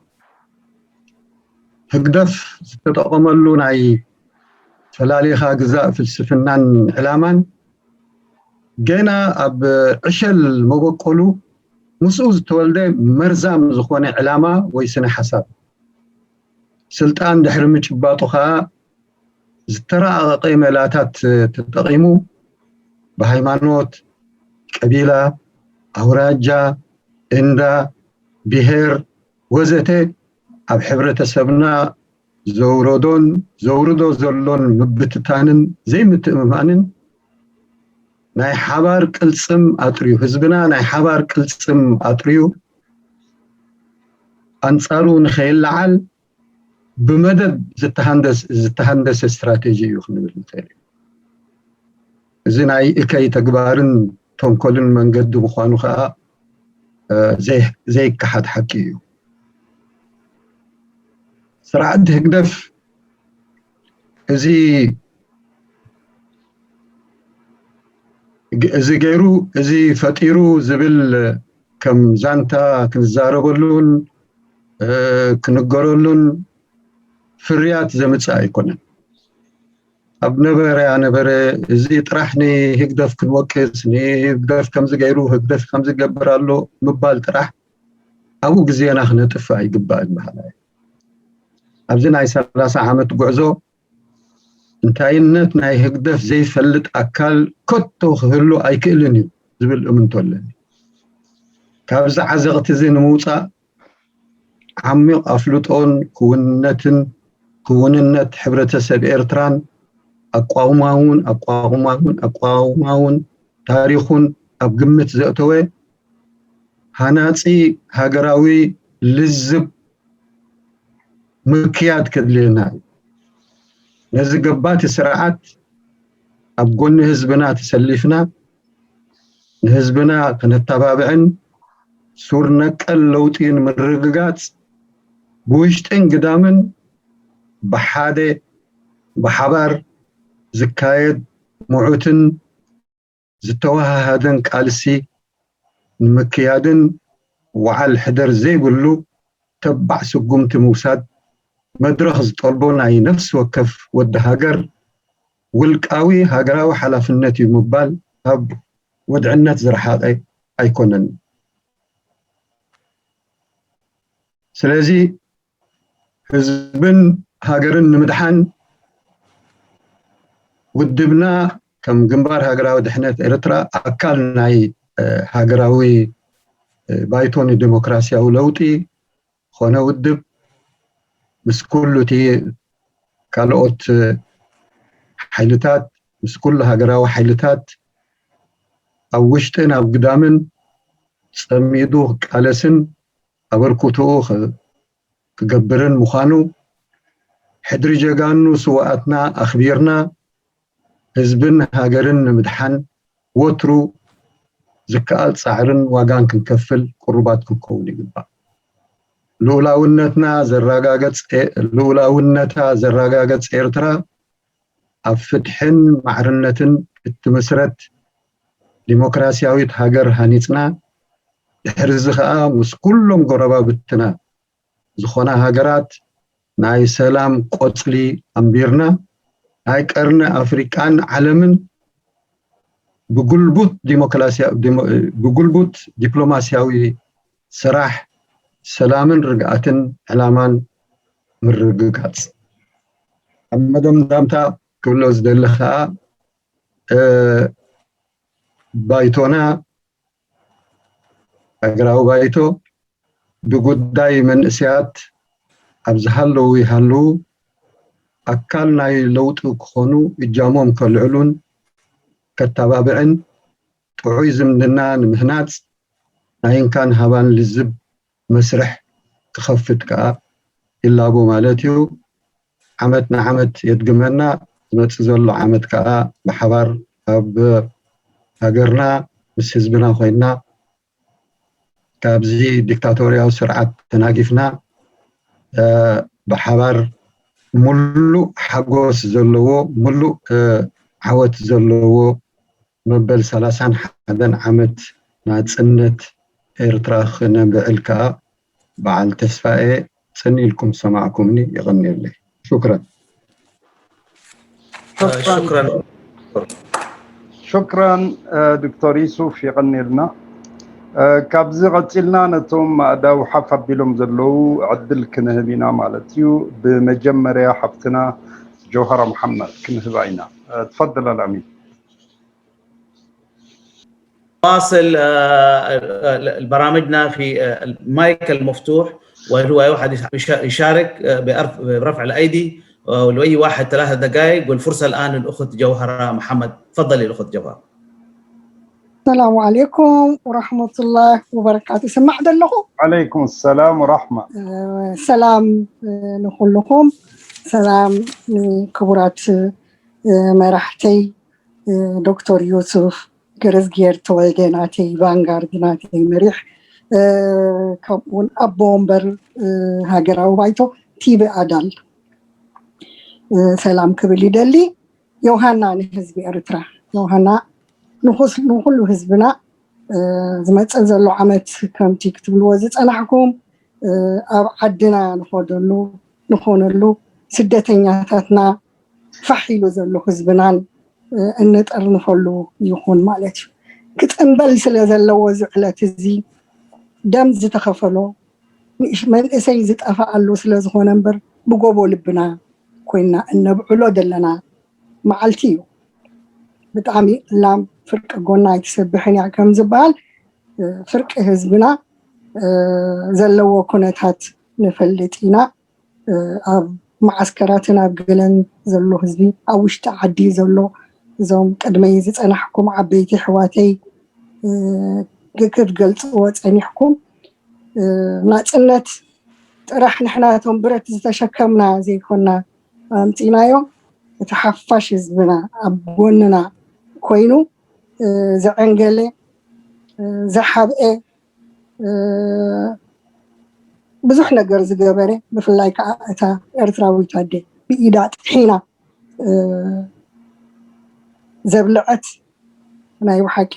ህግደፍ ዝተጠቐመሉ ናይ ፈላሊኻ ግዛእ ፍልስፍናን ዕላማን ገና ኣብ ዕሸል መበቆሉ ምስኡ ዝተወልደ መርዛም ዝኾነ ዕላማ ወይ ስነ ሓሳብ፣ ስልጣን ድሕሪ ምጭባጡ ከኣ ዝተራቐቐ ሜላታት ተጠቒሙ ብሃይማኖት፣ ቀቢላ፣ ኣውራጃ፣ እንዳ፣ ብሄር ወዘተ ኣብ ሕብረተሰብና ዘውረዶን ዘውርዶ ዘሎን ምብትታንን ዘይምትእምማንን ናይ ሓባር ቅልጽም ኣጥርዩ፣ ህዝብና ናይ ሓባር ቅልጽም ኣጥርዩ ኣንጻሩ ንኸይለዓል ብመደብ ዝተሃንደስ- ዝተሃንደሰ ስትራቴጂ እዩ ክንብል ንኽእል እዩ። እዚ ናይ እከይ ተግባርን ተንኮልን መንገዲ ምዃኑ ከዓ እ፣ ዘይ- ዘይከሓድ ሓቂ እዩ። ስርዓት ህግደፍ እዚ ግ- እዚ ገይሩ፣ እዚ ፈጢሩ ዝብል ከም ዛንታ ክንዛረበሉን እ፣ ክንገረሉን ፍርያት ዘምጽእ ኣይኮነን። ኣብ ነበረ ኣነበረ እዚ ጥራሕ ንህግደፍ ክንወቅስ፣ ንህግደፍ ከምዚ ገይሩ፣ ህግደፍ ከምዚ ገብር ኣሎ ምባል ጥራሕ ኣብኡ ግዜና ክነጥፍእ ኣይግባእን በሃላይ። ኣብዚ ናይ ሰላሳ ዓመት ጉዕዞ እንታይነት ናይ ህግደፍ ዘይፈልጥ ኣካል ከቶ ክህሉ ኣይክእልን እዩ ዝብል እምንቶ ኣለኒ። ካብዚ ዓዘቕቲ እዚ ንምውጻእ ዓሚቕ ኣፍልጦን ክውንነትን ክውንነት ሕብረተሰብ ኤርትራን ኣቋውማውን ኣቋውማውን ኣቋውማውን ታሪኹን ኣብ ግምት ዘእተወ ሃናጺ ሃገራዊ ልዝብ ምክያድ ከድልየና እዩ። ነዚ ገባቲ ስርዓት ኣብ ጎኒ ህዝብና ተሰሊፍና ንህዝብና ከነተባብዕን ሱር ነቀል ለውጢ ንምርግጋጽ ብውሽጥን ግዳምን ብሓደ ብሓባር ዝካየድ ምዑትን ዝተወሃሃደን ቃልሲ ንምክያድን ወዓል ሕደር ዘይብሉ ተባዕ ስጉምቲ ምውሳድ መድረኽ ዝጠልቦ ናይ ነፍሲ ወከፍ ወዲ ሃገር ውልቃዊ ሃገራዊ ሓላፍነት እዩ ምባል ካብ ወድዕነት ዝረሓቐ ኣይኮነን። ስለዚ ህዝብን ሃገርን ንምድሓን ውድብና ከም ግንባር ሃገራዊ ድሕነት ኤርትራ ኣካል ናይ ሃገራዊ ባይቶ ንዲሞክራሲያዊ ለውጢ ዝኾነ ውድብ ምስ ኩሉ እቲ ካልኦት ሓይልታት ምስ ኩሉ ሃገራዊ ሓይልታት ኣብ ውሽጥን ኣብ ግዳምን ጸሚዱ ክቃለስን ኣበርክቶኡ ክገብርን ምዃኑ፣ ሕድሪ ጀጋኑ ስውኣትና ኣኽቢርና ህዝብን ሃገርን ንምድሓን ወትሩ ዝከኣል ጻዕርን ዋጋን ክንከፍል ቅሩባት ክንከውን ይግባእ። ልኡላውነትና ዘረጋገጽ ልኡላውነታ ዘረጋገጽ ኤርትራ ኣብ ፍትሕን ማዕርነትን እትምስረት ዲሞክራሲያዊት ሃገር ሃኒጽና፣ ድሕሪ እዚ ኸኣ ምስ ኩሎም ጎረባብትና ዝኾና ሃገራት ናይ ሰላም ቆጽሊ ኣንቢርና፣ ናይ ቀርኒ ኣፍሪቃን ዓለምን ብጉልቡት ዲሞክራሲያ-፣ ዲሞ-፣ ብጉልቡት ዲፕሎማሲያዊ ስራሕ ሰላምን ርግኣትን ዕላማን ምርግጋጽ። ኣብ መደምዳምታ ክብሎ ዝደሊ ኸኣ፣ እ፣ ባይቶና፣ ሃገራዊ ባይቶ ብጉዳይ መንእሰያት ኣብ ዝሃለዉ ይሃልዉ ኣካል ናይ ለውጢ ክኾኑ እጃሞም ከልዕሉን ከተባብዕን ጥዑይ ዝምድና ንምህናጽ ናይ እንካን ሃባን ልዝብ መስርሕ ክኸፍት ከኣ ይላቦ ማለት እዩ። ዓመት ንዓመት የድግመና። ዝመጽእ ዘሎ ዓመት ከኣ ብሓባር ኣብ ሃገርና ምስ ህዝብና ኮይንና ካብዚ ዲክታቶርያዊ ስርዓት ተናጊፍና፣ እ፣ ብሓባር ምሉእ ሓጎስ ዘለዎ፣ ምሉእ፣ እ፣ ዓወት ዘለዎ መበል ሰላሳን ሓደን ዓመት ናጽነት ኤርትራ ክነብዕል ከኣ በዓል ተስፋ እየ። ጽን ኢልኩም ዝሰማዕኩምኒ የቐንየለይ። ሹክረን። ሹክራን። ሹክራን። ሹክራን፣ እ፣ ዶክተር ዩሱፍ፣ የቐንየልና። እ፣ ካብዚ ቀጺልና ነቶም ኣእዳው ሓፍ ኣቢሎም ዘለዉ ዕድል ክንህብ ኢና ማለት እዩ። ብመጀመርያ ሓፍትና ጀውሃራ መሓመድ ክንህባ ኢና። እ፣ ትፈድል ኣልኣሚን። واصل، آه، آه، برامجنا في، آه، المايك المفتوح، وهو أي واحد يش-، يشارك، آه، بأرف-، برفع الأيدي، آه، ولأي واحد ثلاثة دقائق، والفرصة الآن للأخت جوهرة محمد. تفضلي الأخت جوهرة. السلام عليكم ورحمة الله وبركاته. سمع دلخو؟ عليكم السلام ورحمة. آه، سلام، آه، نقول لكم سلام، آه، كبرات، آه، مرحتي، እ፣ ዶክተር ዮሱፍ ገረዝጊሄር ተወልደ ናተይ ቫንጋርድ ናተይ መሪሕ፣ እ፣ ከምኡ እውን ኣቦ ወንበር፣ እ፣ ሃገራዊ ባይቶ ቲቢ ኣዳል፣ እ፣ ሰላም ክብል ይደሊ። ዮሃና ንህዝቢ ኤርትራ፣ ዮሃና ንኹስ-፣ ንኹሉ ህዝብና፣ እ፣ ዝመጽእ ዘሎ ዓመት ከምቲ ክትብልዎ ዝጸናሕኩም፣ እ፣ ኣብ ዓድና ንኸደሉ ንኾነሉ ስደተኛታትና ፋሕ ኢሉ ዘሎ ህዝብናን፣ እ፣ እንጠርንፈሉ ይኹን ማለት እዩ። ክጽንበል ስለ ዘለዎ እዚ ዕለት እዚ ደም ዝተኸፈሎ ንእሽ-፣ መንእሰይ ዝጠፍኣሉ ስለ ዝኾነ እምበር ብጎቦ ልብና ኮይና እነብዕሎ ዘለና መዓልቲ እዩ። ብጣዕሚ እላም ፍርቂ ጎና ኣይትሰብሕን እያ ከም ዝበሃል፣ እ፣ ፍርቂ ህዝብና፣ እ፣ ዘለዎ ኩነታት ንፈልጥ ኢና። እ፣ ኣብ መዓስከራትን ኣብ ገለን ዘሎ ህዝቢ፣ ኣብ ውሽጢ ዓዲ ዘሎ እዞም ቅድመይ ዝጸናሕኩም ዓበይቲ ኣሕዋተይ፣ እ፣ ክትገልጽዎ ጸኒሕኩም፣ እ፣ ናጽነት ጥራሕ ንሕና እቶም ብረት ዝተሸከምና ዘይኮና ኣምጺእናዮ፣ እቲ ሓፋሽ ህዝብና ኣብ ጎንና ኮይኑ፣ እ፣ ዘዐንገለ፣ እ፣ ዘሓብኤ፣ እ፣ ብዙሕ ነገር ዝገበረ፣ ብፍላይ ከዓ እታ ኤርትራዊት ኣደ ብኢዳ ጥሒና፣ እ፣ ዘብልዐት ናይ ብሓቂ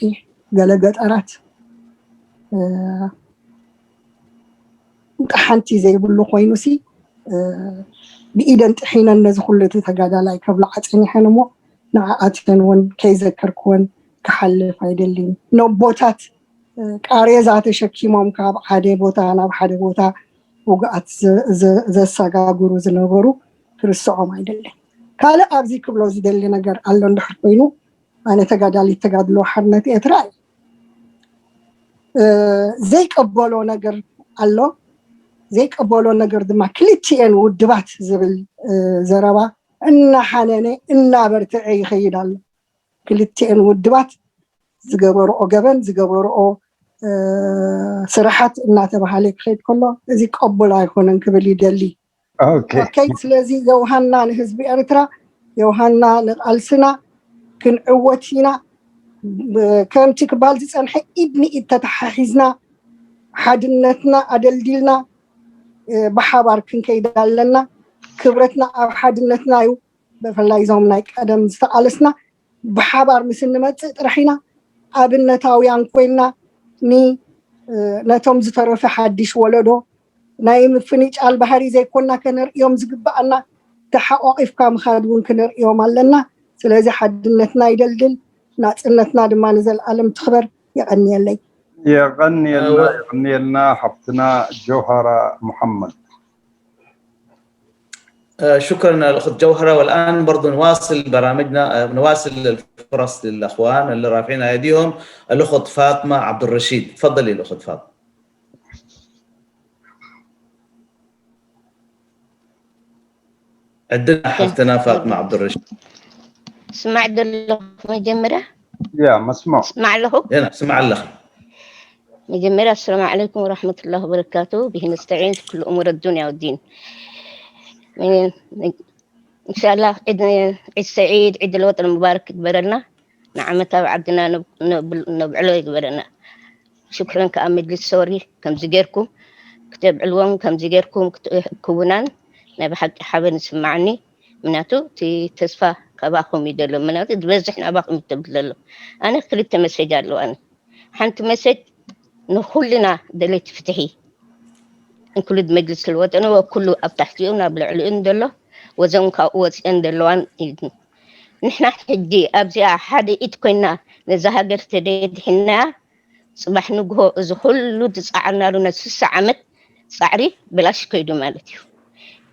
ገለ ገጠራት፣ እ፣ እንተ ሓንቲ ዘይብሉ ኮይኑሲ፣ እ፣ ብኢደን ጥሒነን ነዚ ኩሉ እቲ ተጋዳላይ ከብልዓ ጸኒሐን እሞ ንዓኣተን እውን ከይዘከርክወን ክሓልፍ ኣይደልን። ነቦታት፣ እ፣ ቃሬዛ ተሸኪሞም ካብ ሓደ ቦታ ናብ ሓደ ቦታ ውግኣት ዘ-፣ ዘ-፣ ዘሰጋግሩ ዝነበሩ ክርስዖም ኣይደልን። ካልእ ኣብዚ ክብሎ ዝደሊ ነገር ኣሎ እንድሕር ኮይኑ፣ ኣነ ተጋዳሊት ተጋድሎ ሓርነት ኤርትራ እየ። እ፣ ዘይቀበሎ ነገር ኣሎ። ዘይቀበሎ ነገር ድማ ክልቲኤን ውድባት ዝብል፣ እ፣ ዘረባ እናሓነነ እናበርትዐ ይኸይድ ኣሎ። ክልቲኤን ውድባት ዝገበርኦ ገበን ዝገበርኦ ስራሓት እናተባሃለ ክኸይድ ከሎ እዚ ቀቡል ኣይኮነን ክብል ይደሊ። ኦኬ፣ ስለዚ የውሃና ንህዝቢ ኤርትራ፣ የውሃና ንቃልስና፣ ክንዕወት ኢና። ከምቲ ክባል ዝፀንሐ ኢድ ንኢድ ተተሓሒዝና፣ ሓድነትና ኣደልዲልና ብሓባር ክንከይድ ኣለና። ክብረትና ኣብ ሓድነትና እዩ። ብፍላይ እዞም ናይ ቀደም ዝተቃለስና ብሓባር ምስ እንመፅእ ጥራሕ ኢና ኣብነታውያን ኮይና ነቶም ዝተረፈ ሓድሽ ወለዶ ናይ ምፍንጫል ባህሪ ዘይኮና ከነርእዮም ዝግባኣና፣ ተሓቋቂፍካ ምኻድ እውን ክነርእዮም ኣለና። ስለዚ ሓድነትና ይደልድል፣ ናፅነትና ድማ ንዘለኣለም ትኽበር። የቐንየለይ። የቐንየልና፣ የቐንየልና ሓፍትና ጀውሃራ ሙሓመድ። شكرا الأخت جوهرة. والآن برضو نواصل برامجنا، نواصل الفرص للأخوان اللي رافعين أيديهم. الأخت فاطمة عبد الرشيد، تفضلي الأخت فاطمة. عندنا حفتنا فاطمة عبد الرشيد. ስማዕ ዘለኹ መጀመርያ ያ መስማዕ ስማዕ ኣለኹ هنا سمع الله. መጀመርያ السلام عليكم ورحمة الله وبركاته، به نستعين في كل أمور الدنيا والدين. إن شاء الله عيد، عيد سعيد، عيد الوطن المبارك ይግበረልና። ንዓመታዊ ዓድና ነብዕሎ ይግበረና። ሽክረን ከዓ መድሊስ ሶሪ ከምዚ ጌርኩም ክተብዕልዎም ከምዚ ጌርኩም ክትክውናን ናይ ብሓቂ ሓበን ይስማዓኒ። ምክንያቱ እቲ ተስፋ ካባኹም እዩ ዘሎ። ምክንያቱ ዝበዝሕ ናባኹም እዩ ተብል ዘሎ። ኣነ ክልተ መሴጅ ኣለዋኒ። ሓንቲ መሴጅ ንኩልና ደለይቲ ፍትሒ እንክሉድ መጅልስ ልወጠን ወኩሉ ኣብ ታሕቲኡ ናብ ልዕሊኡን ዘሎ ወዘን ካብኡ ወፅአን ዘለዋን እዩ። ንሕና ሕጂ ኣብዚኣ ሓደ ኢድ ኮይና ነዛ ሃገር ተደድሕና ፅባሕ ንግሆ እዚ ኩሉ ዝፃዓርናሉ ናይ ስሳ ዓመት ፃዕሪ ብላሽ ከይዱ ማለት እዩ።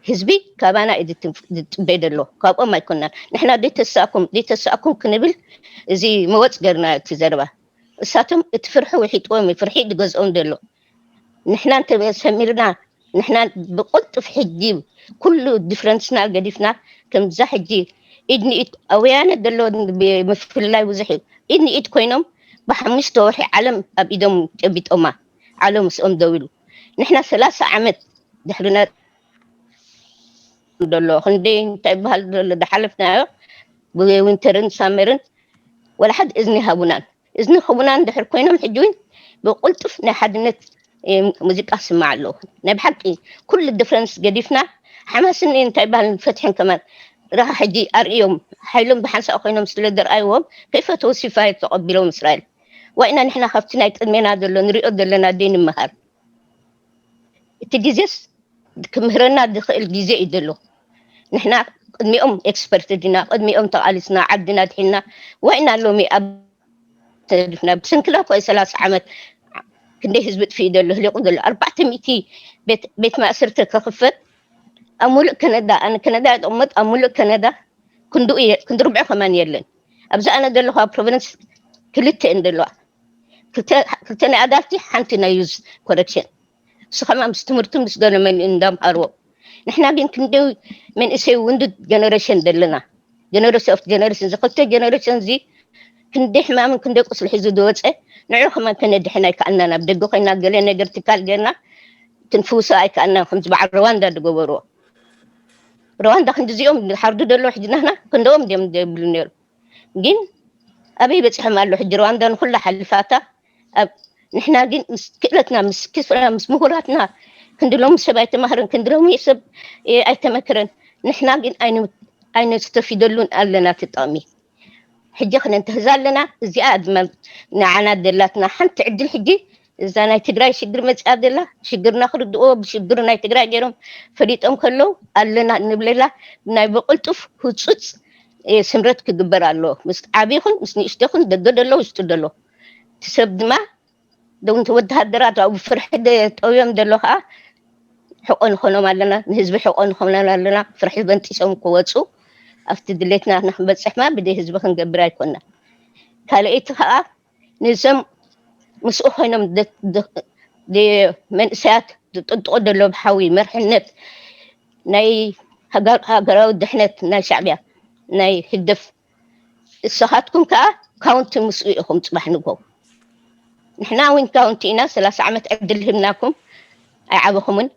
ህዝቢ ካባና እዩ ዝፅበይ ዘሎ፣ ካብኦም ኣይኮናን። ንሕና ዘይተሳእኩም ዘይተሳእኩም ክንብል እዚ መወፅ ገርና እቲ ዘረባ። እሳቶም እቲ ፍርሒ ውሒጥዎም እዩ፣ ፍርሒ ዝገዝኦም ዘሎ። ንሕና እንተሰሚርና ንሕና ብቕልጡፍ ሕጂ ኩሉ ዲፍረንስና ገዲፍና ከምዛ ሕጂ ኢድ ንኢድ ኣወያነ ዘሎ ምፍልላይ ብዙሕ እዩ። ኢድ ንኢድ ኮይኖም ብሓሙሽተ ወርሒ ዓለም ኣብ ኢዶም ጨቢጦማ፣ ዓለም ምስኦም ደው ኢሉ። ንሕና ሰላሳ ዓመት ድሕርና ዘሎ ክንደይ እንታይ ይበሃል ዘሎ ዝሓለፍናዮ ብዊንተርን ሳመርን ወላ ሓድ እዝኒ ሃቡናን እዝኒ ክቡናን ድሕር ኮይኖም ሕጂ እውን ብቁልጡፍ ናይ ሓድነት ሙዚቃ ክስማዕ ኣለዎ። ናይ ብሓቂ ኩሉ ዲፍረንስ ገዲፍና ሓማስን እንታይ ይበሃል ፈትሕን ከማን ረኻ ሕጂ ኣርእዮም ሓይሎም ብሓንሳእ ኮይኖም ስለ ዘርኣይዎም ከይፈተው ሲፋይ ተቐቢሎም እስራኤል ዋኢና ንሕና ካብቲ ናይ ቅድሜና ዘሎ ንሪኦ ዘለና ደይ ንምሃር እቲ ግዜስ ክምህረና ዝኽእል ግዜ እዩ ዘሎ። ንሕና ቅድሚኦም ኤክስፐርት ዲና ቅድሚኦም ተቓሊስና ዓድና ድሒና ዋኢና ሎሚ ኣብ ተገዲፍና ብስንክላ እኮ እዩ ሰላሳ ዓመት ክንደይ ህዝቢ ጥፍኢ ዘሎ ህሊቁ ዘሎ ኣርባዕተ ሚእቲ ቤት ማእስርቲ ክኽፈት ኣብ ሙሉእ ከነዳ ኣነ ከነዳ ይጠመጥ ኣብ ሙሉእ ከነዳ ክንድኡ ክንዲ ርብዑ ከማን የለን። ኣብዚ ኣነ ዘለኹ ኣብ ፕሮቪንስ ክልተ እየን ዘለዋ ክልተ ናይ ኣዳልቲ ሓንቲ ናይ ዩዝ ኮረክሽን እሱ ከማ ምስ ትምህርቲ ምስ ገለ መሊኡ እንዳምሃርዎ ንሕና ግን ክንደይ መንእሰይ ውንድ ጀነሬሽን ዘለና ጀነሬሽን ኦፍ ጀነሬሽን እዚ ክልተ ጀነሬሽን እዚ ክንደይ ሕማምን ክንደይ ቁስሊ ሒዙ ዝወፀ ንዑ ከማን ከነድሕን ኣይከኣልናን ኣብ ደገ ኮይና ገለ ነገር ትካል ጌርና ክንፍውሶ ኣይከኣልናን ከምዚ በዓል ሩዋንዳ ዝገበርዎ ሩዋንዳ ክንዲዚኦም ሓርዱ ደለዉ ሕጂ ናህና ክንደኦም ድዮም ደብሉ ነይሩ ግን ኣበይ በፂሖም ኣሎ ሕጂ ሩዋንዳ ንኩላ ሓሊፋታ ኣብ ንሕና ግን ምስ ክእለትና ምስ ክስፍና ምስ ምሁራትና ክንዲ ሎሚ ሰብ ኣይተማህረን ክንዲ ሎሚ ሰብ ኣይተመክረን ንሕና ግን ኣይነስተፊደሉን ኣለና ትጠቕሚ ሕጂ ክነንተህዛ ኣለና እዚኣ ድማ ንዓና ደላትና ሓንቲ ዕድል ሕጂ እዛ ናይ ትግራይ ሽግር መፅኣ ዘላ ሽግርና ክርድእዎ ብሽግር ናይ ትግራይ ገይሮም ፈሊጦም ከለዉ ኣለና እንብለላ ናይ ብቅልጡፍ ህፁፅ ስምረት ክግበር ኣለዎ ምስ ዓብይኹን ምስ ንእሽተኹን ደገ ደሎ ውሽጡ ደሎ እቲ ሰብ ድማ ደውንቲ ወተሃደራት ኣብኡ ፍርሒ ጠውዮም ዘሎ ከዓ ሕቆ ንኾኖም ኣለና ንህዝቢ ሕቆ ንኾኖም ኣለና ፍርሒ በንጢሶም ክወፁ ኣብቲ ድሌትና ንክንበፅሕማ ብደይ ህዝቢ ክንገብር ኣይኮና ካልአይቲ ከዓ ንዞም ምስኡ ኮይኖም መንእሰያት ዝጥንጥቆ ዘሎ ብሓዊ መርሕነት ናይ ሃገራዊ ድሕነት ናይ ሻዕብያ ናይ ህግደፍ ንስኻትኩም ከዓ ካውንቲ ምስኡ ኢኹም ፅባሕ ንግሆ። ንሕና እውን ካውንቲ ኢና፣ ሰላሳ ዓመት ዕድል ሂብናኩም ኣይዓበኹምን።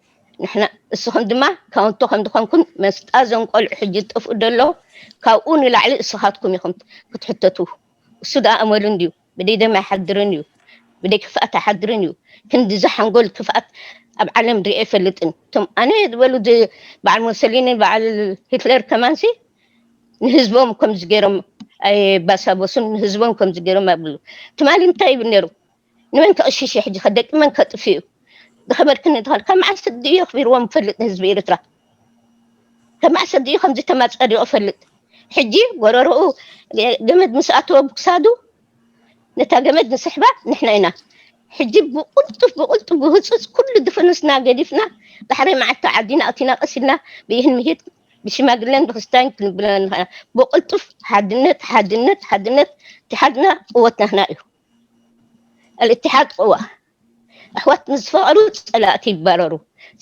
ንሕና እስኹም ድማ ካውንቲ ከም ዝኾንኩም መስጣ እዞም ቆልዑ ሕጂ ዝጠፍኡ ደሎ ካብኡ ንላዕሊ እስኻትኩም ኢኹም ክትሕተቱ። እሱ ደኣ ኣመሉ እንድዩ፣ ብደይ ደም ኣይሓድርን እዩ፣ ብደይ ክፍኣት ኣይሓድርን እዩ። ክንዲ ዝሓንጎል ክፍኣት ኣብ ዓለም ሪኤ ኣይፈልጥን። እቶም ኣነ ዝበሉ ዝ- በዓል ሞሰሊኒ በዓል ሂትለር ከማንሲ ንህዝቦም ከምዚ ገይሮም ኣይባሳበሱን፣ ንህዝቦም ከምዚ ገይሮም ኣብሉ። ትማሊ እንታይ ይብል ነይሩ? ንመን ከቕሽሽ እዩ ሕጂ ከ? ደቂ መን ከጥፍእ እዩ? ዝኸበርክኒ ተኸል ካብ መዓስ ድዩ ኣኽቢርዎም ይፈልጥ ንህዝቢ ኤርትራ? ካብ መዓስ ድዩ ከምዚ ተማጻዲቑ ይፈልጥ? ሕጂ ጎረርኡ ገመድ ምስ ኣተወ ብክሳዱ ነታ ገመድ ንስሕባ ንሕና ኢና። ሕጂ ብቕልጡፍ ብቕልጡፍ ብህጹጽ ኩሉ ድፍንስና ገዲፍና ዳሕራይ መዓልቲ ዓዲና ኣቲና ቀሲልና ብይህን ምሂድ ብሽማግለን ብክስታይን ክንብለን ንኽእል። ብቕልጡፍ ሓድነት ሓድነት ሓድነት፣ እቲ ሓድና ቅወት ናህና እዩ። الاتحاد قوة። ኣሕዋት ምስ ፈቐሩ ጸላእቲ ይባረሩ።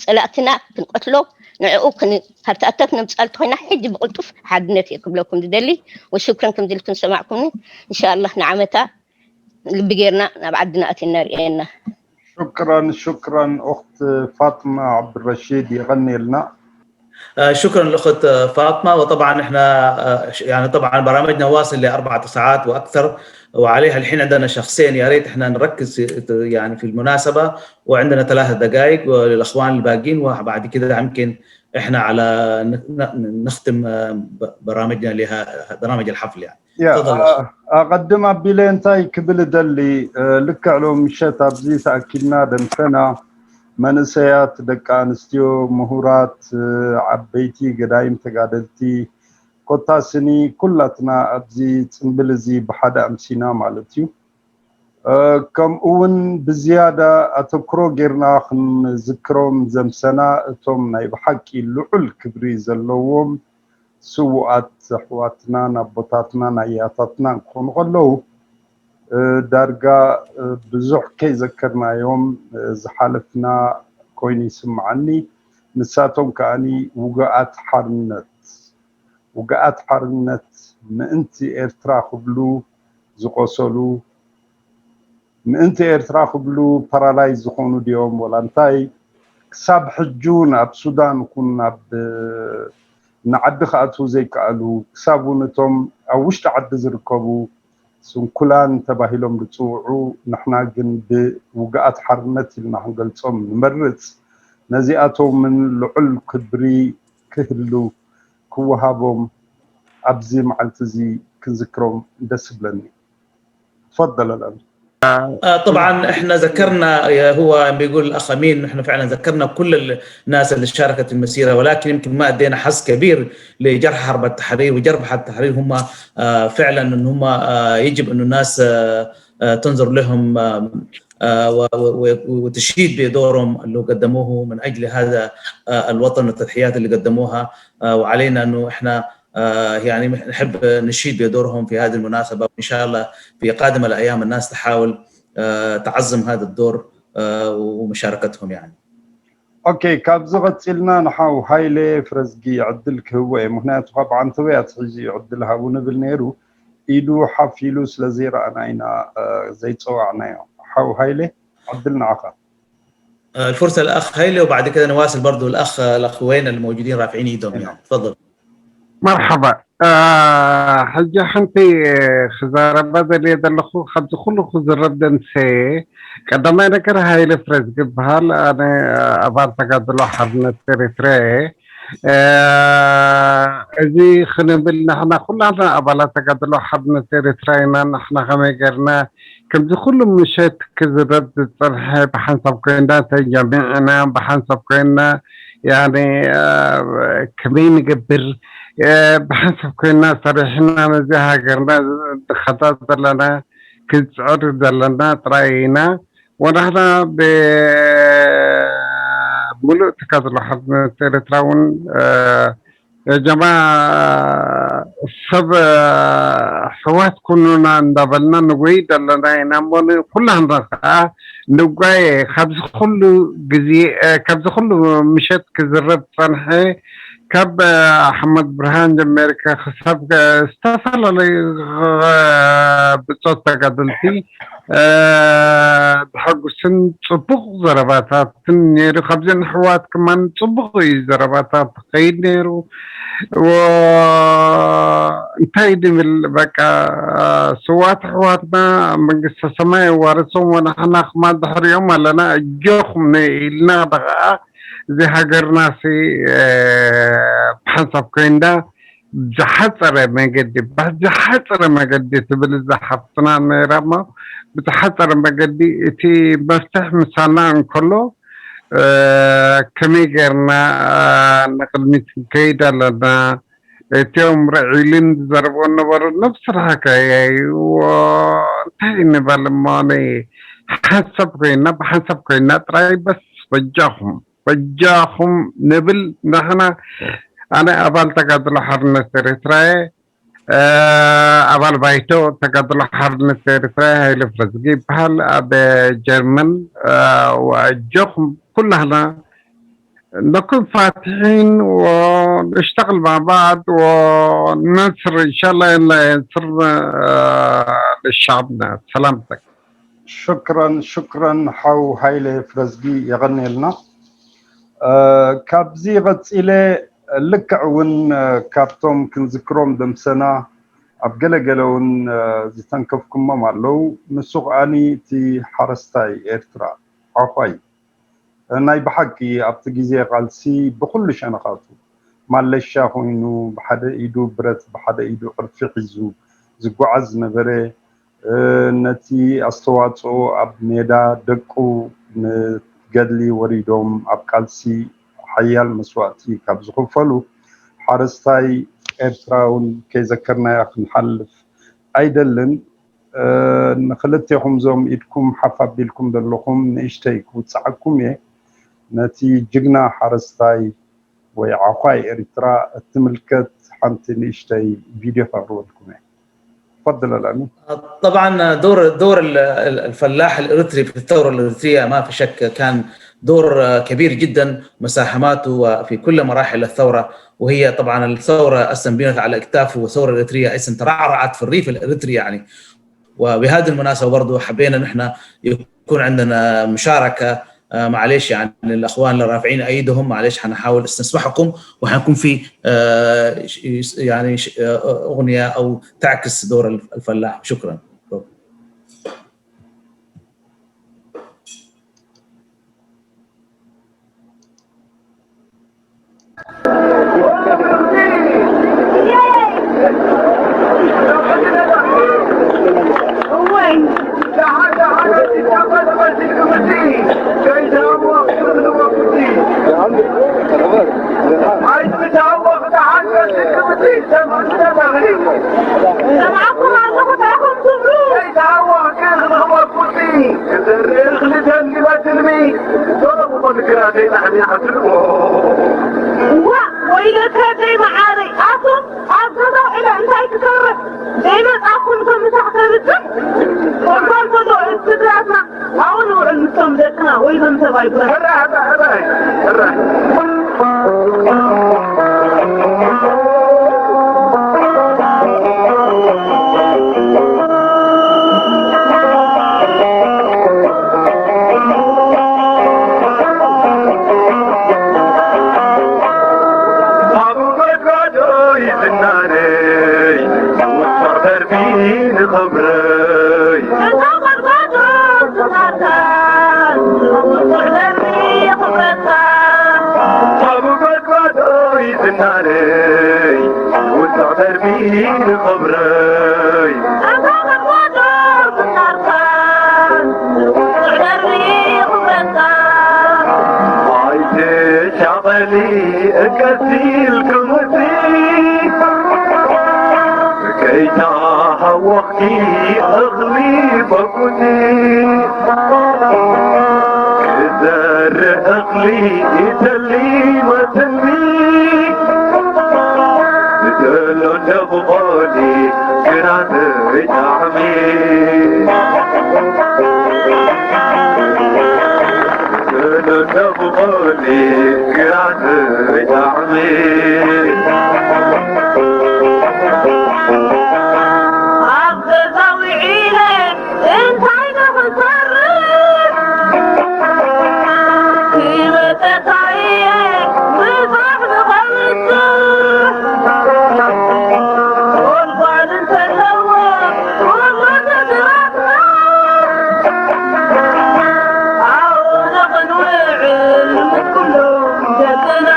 ጸላእትና ክንቀትሎ ንዕኡ ክንሃርታእታ ክነምጻል ተኾይና ሕጂ ብቕልጡፍ ሓድነት እየ ክብለኩም ዝደሊ። ወሽክረን ከምዚ ኢልኩም ዝሰማዕኩምኒ። እንሻኣላህ ንዓመታ ልቢ ጌርና ናብ ዓድና ኣቲና ርእየና። شكرا شكرا أخت فاطمة عبد الرشيد، የቐንየልና። آه، شكرا لأخت فاطمة. وطبعا احنا آه، ش- يعني طبعا برامجنا واصل لأربعة ساعات وأكثر، وعليها الحين عندنا شخصين، يا ريت احنا نركز في يعني في المناسبة، وعندنا ثلاثة دقائق وللأخوان الباقيين، وبعد كده يمكن احنا على ن- ن- نختم آه، ب- برامجنا لها برامج الحفل يعني. ያ تفضل. ኣ- ኣቐድም ኣቢለ እንታይ ክብል እደሊ እ፣ ልክዕ ሎም ምሸት ኣብዚ ተኣኪብና ደምሰና መንእሰያት፣ ደቂ ኣንስትዮ፣ ምሁራት፣ እ፣ ዓበይቲ፣ ገዳይም፣ ተጋደልቲ፣ ኮታስኒ ኩላትና ኣብዚ ጽምብል እዚ ብሓደ ኣምሲና ማለት እዩ። እ፣ ከምኡ እውን ብዝያዳ ኣተኩሮ ጌርና ክንዝክሮም ዘምሰና እቶም ናይ ብሓቂ ልዑል ክብሪ ዘለዎም ስዉኣት ኣሕዋትናን ኣቦታትናን ኣያታትናን ክኾኑ ከለዉ እ፣ ዳርጋ እ፣ ብዙሕ ከይዘከርናዮም እ፣ ዝሓለፍና ኮይኑ ይስምዓኒ። ንሳቶም ከኣኒ ውግኣት ሓርነት ውግኣት ሓርነት ምእንቲ ኤርትራ ክብሉ ዝቆሰሉ ምእንቲ ኤርትራ ክብሉ ፓራላይዝ ዝኾኑ ድዮም ወላ እንታይ? ክሳብ ሕጂ እውን ኣብ ሱዳን ኩን ኣብ ንዓዲ ክኣትዉ ዘይከኣሉ ክሳብ እውን እቶም ኣብ ውሽጢ ዓዲ ዝርከቡ ስንኩላን ተባሂሎም ዝፅውዑ ንሕና ግን ብውግኣት ሓርነት ኢልና ክንገልፆም ንመርፅ። ነዚኣቶምን ልዑል ክብሪ ክህሉ ክወሃቦም ኣብዚ መዓልቲ እዚ ክንዝክሮም ደስ ይብለኒ። تفضل الأمير. آه، طبعا احنا ذكرنا، هو بيقول الاخ امين، احنا فعلا ذكرنا كل الناس اللي شاركت في المسيره، ولكن يمكن ما ادينا حظ كبير لجرحى حرب التحرير وجرحى التحرير. هم آه، فعلا ان هم آه، يجب انه الناس آه، آه، تنظر لهم آه، آه، و- و- و- وتشيد بدورهم اللي قدموه من اجل هذا آه، الوطن والتضحيات اللي قدموها. آه، وعلينا انه احنا آه، يعني نحب نشيد بدورهم في هذه المناسبة، وإن شاء الله في قادم الأيام الناس تحاول آه، تعظم هذا الدور آه، ومشاركتهم يعني. ኦኬ፣ ካብዚ ቀፂልና ንሓው ሃይለ ፍረዝጊ ዕድል ክህቦ እየ። ምክንያቱ ካብ ዓንተበይ ኣትሒዙ እዩ ዕድል ሃቡ ንብል ነይሩ። ኢዱ ሓፍ ኢሉ ስለ ዘይረኣና ኢና እ፣ ዘይፀዋዕናዮ። ሓው ሃይለ ዕድል ንዓኻ። آه، الفرصة الأخ هيلي، وبعد كده نواصل برضو الأخ الأخوين الموجودين رافعين إيدهم يعني. تفضل. መርሓባ። እ፣ ሕጂ ሓንቲ ክዛረባ ዘልየ ዘለኹ ካብዚ ኩሉ ክዝረብ ደንሰየ። ቀዳማይ ነገር ሃይለ ፍረዝጊ ይበሃል። ኣነ ኣባል ተጋድሎ ሓርነት ኤሪትራ እየ። እ፣ እዚ ክንብል ንሕና ኩላና ኣባላት ተጋድሎ ሓርነት ኤሪትራ ኢና። ንሕና ከመይ ገርና ከምዚ ኩሉ ምሸት ክዝረብ ዝጸንሐ ብሓንሳብ ኮይና ተጀሚዕና ብሓንሳብ ኮይና ያኒ ከመይ ንገብር ብሓንሳብ ኮይና ሰሪሕና ነዚ ሃገርና ንኸታ ዘለና ክንፅዕር ዘለና ጥራይ ኢና። ወናሕና ብምሉእ ተካትሎ ሓርነት ኤርትራ እውን የጀማ ሰብ ሕዋት ኩኑና እንዳበልና ንጎይ ዘለና ኢና እሞ ኩላህና ከዓ ንጓየ ካብዚ ኩሉ ግዜ ካብዚ ኩሉ ምሸት ክዝረብ ዝፀንሐ ካብ ኣሕመድ ብርሃን ጀሚርካ ክሳብ ዝተፈላለዩ ብጾት ተጋደልቲ ዘሐጉስን ጽቡቕ ዘረባታትን ነይሩ። ካብዘን ኣሕዋት ከማን ጽቡቕ እዩ ዘረባታት ክኸይድ ነይሩ። እንታይ ድብል በቃ ስዋት ኣሕዋትና መንግስተ ሰማይ የዋርሶም ወንሕና ከማን ድሕሪኦም ኣለና። ኣጆኹም ኢልና ደኣ እዚ ሃገርናሲ ብሓንሳብ ኮይንዳ ብዝሓፀረ መገዲ ብዝሓፀረ መገዲ ትብል እዛ ሓፍትና ነይራ እሞ ብዝሓፀረ መገዲ እቲ መፍትሕ ምሳና እንከሎ ከመይ ገርና ንቅድሚት ንከይድ ኣለና። እቲኦም ርዒልን ዝዘረብዎ ነበሩ ነብሲ ረሃካ ያይዎ እንታይ ንበል እሞ ሓንሳብ ኮይና ብሓንሳብ ኮይና ጥራይ በስ በጃኹም በጃኹም ንብል ንሕና። ኣነ ኣባል ተጋድሎ ሓርነት ኤርትራየ። ኣባል ባይቶ ተጋድሎ ሓርነት ኤርትራየ ሃይለ ፍረዝጊ ይበሃል። ኣብ ጀርመን ኣጆኹም ኩላህና نكون فاتحين ونشتغل مع بعض وننصر إن شاء الله إلا ينصرنا لشعبنا. سلامتك. ሽክረን ሽክረን ሓው ሃይለ ፍረዝጊ የቐንየልና። ካብዚ ቀፂለ ልክዕ እውን ካብቶም ክንዝክሮም ደምሰና ኣብ ገለገለ እውን ዝተንከፍኩሞም ኣለዉ። ንሱ ከዓኒ እቲ ሓረስታይ ኤርትራ ዓዃይ ናይ ብሓቂ ኣብቲ ግዜ ቃልሲ ብኹሉ ሸነኻቱ ማለሻ ኮይኑ ብሓደ ኢዱ ብረት ብሓደ ኢዱ ዕርፊ ሒዙ ዝጓዓዝ ዝነበረ ነቲ ኣስተዋፅኦ ኣብ ሜዳ ደቁ ንገድሊ ወሪዶም ኣብ ቃልሲ ሓያል መስዋእቲ ካብ ዝኽፈሉ ሓረስታይ ኤርትራ እውን ከይዘከርናዮ ክንሓልፍ ኣይደልን። ንክልቴኹም ዞም ኢድኩም ሓፍ ኣቢልኩም ዘለኹም ንእሽተይ ክውፅዓኩም እየ። ነቲ ጅግና ሓረስታይ ወይ ዓዃይ ኤርትራ እትምልከት ሓንቲ ንእሽተይ ቪድዮ ከቕርበልኩም እየ። تفضل الأمين. طبعا دور دور الفلاح الاريتري في الثوره الاريتريه ما في شك كان دور كبير جدا، مساهماته في كل مراحل الثوره، وهي طبعا الثوره اصلا بنت على اكتافه، والثوره الاريتريه اصلا ترعرعت في الريف الاريتري يعني. وبهذه المناسبه برضه حبينا نحن يكون عندنا مشاركه. آه، معليش يعني الاخوان اللي رافعين ايدهم، معليش حنحاول نسمعكم، وحنكون في آه، يعني آه، اغنيه او تعكس دور الفلاح. شكرا. ወይለከ ደይ መዓረይ ኣቶም ኣብ ገዛ ውዕለ እንታይ ትሰርሕ ዘይመፃኩም ከም ምሳሕ ተብፅሕ ወልኳን ከሎ እቲ ስድራትና ኣብኡ ንውዕል ምስቶም ደቅና ወይ ከም ሰብኣይ ጉራ ዝናነይ ውጹዕ ደርቢ ንኽብረይ ኣብ ጎድጓዶይ ዝናነይ ውጹዕ ደርቢ ንኽብረይ ኣይትሻቐሊ ቀሲል ክምቲ ከይተሃወኽኪ እኽሊ በቁቲ ክዘርእ እኽሊ ይተሊ መትኒ ዝደሎ እንደ ብቖሊ ግራት ይጣዕሚ ዝደሎ እንደ ብቖሊ ግራት ኣብ ገዛ ውዒለ እንታይ ዶ ክሰርሕ? ክመጸካ እየ ምሳሕ ንኸብጽሕ። ጎልጓል እንተለዎ ኩሉ ተስራትና። ኣብኡ ዶ ክንውዕል ምስ ኩሉ ገጽና።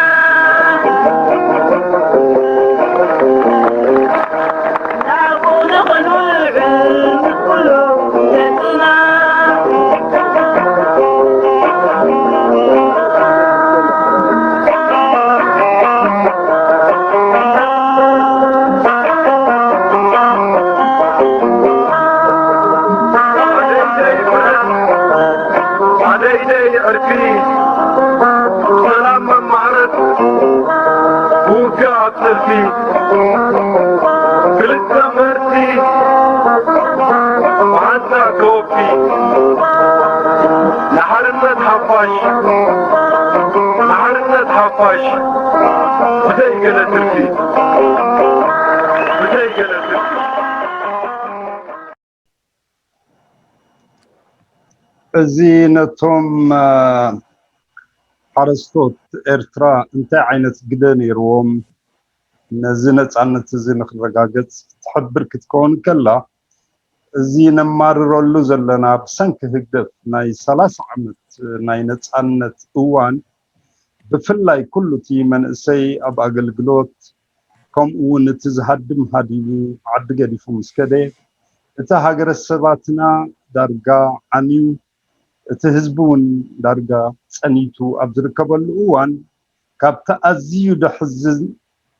ኣደይደይ ዕርፊ፣ ሰላም መማህረት፣ ውግእ ኣብ ሰልፊ፣ ክልተ መርቲ፣ መዓንጣ ከወፊ፣ ንሓርነት ሓፋሽ፣ ንሓርነት ሓፋሽ፣ ብዘይ ገለ ትርፊ፣ ብዘይ ገለ ትርፊ። እዚ ነቶም ሓረስቶት ኤርትራ እንታይ ዓይነት ግደ ነይርዎም ነዚ ነጻነት እዚ ንክረጋገጽ ትሕብር ክትከውን ከላ፣ እዚ ነማርረሉ ዘለና ብሰንኪ ህግደፍ ናይ ሰላሳ ዓመት ናይ ነጻነት እዋን ብፍላይ ኩሉ እቲ መንእሰይ ኣብ ኣገልግሎት ከምኡ እውን እቲ ዝሃድም ሃዲሙ ዓዲ ገዲፉ ምስ ከደ እቲ ሃገረሰባትና ዳርጋ ዓንዩ እቲ ህዝቢ እውን ዳርጋ ጸኒቱ ኣብ ዝርከበሉ እዋን ካብቲ ኣዝዩ ደሕዝን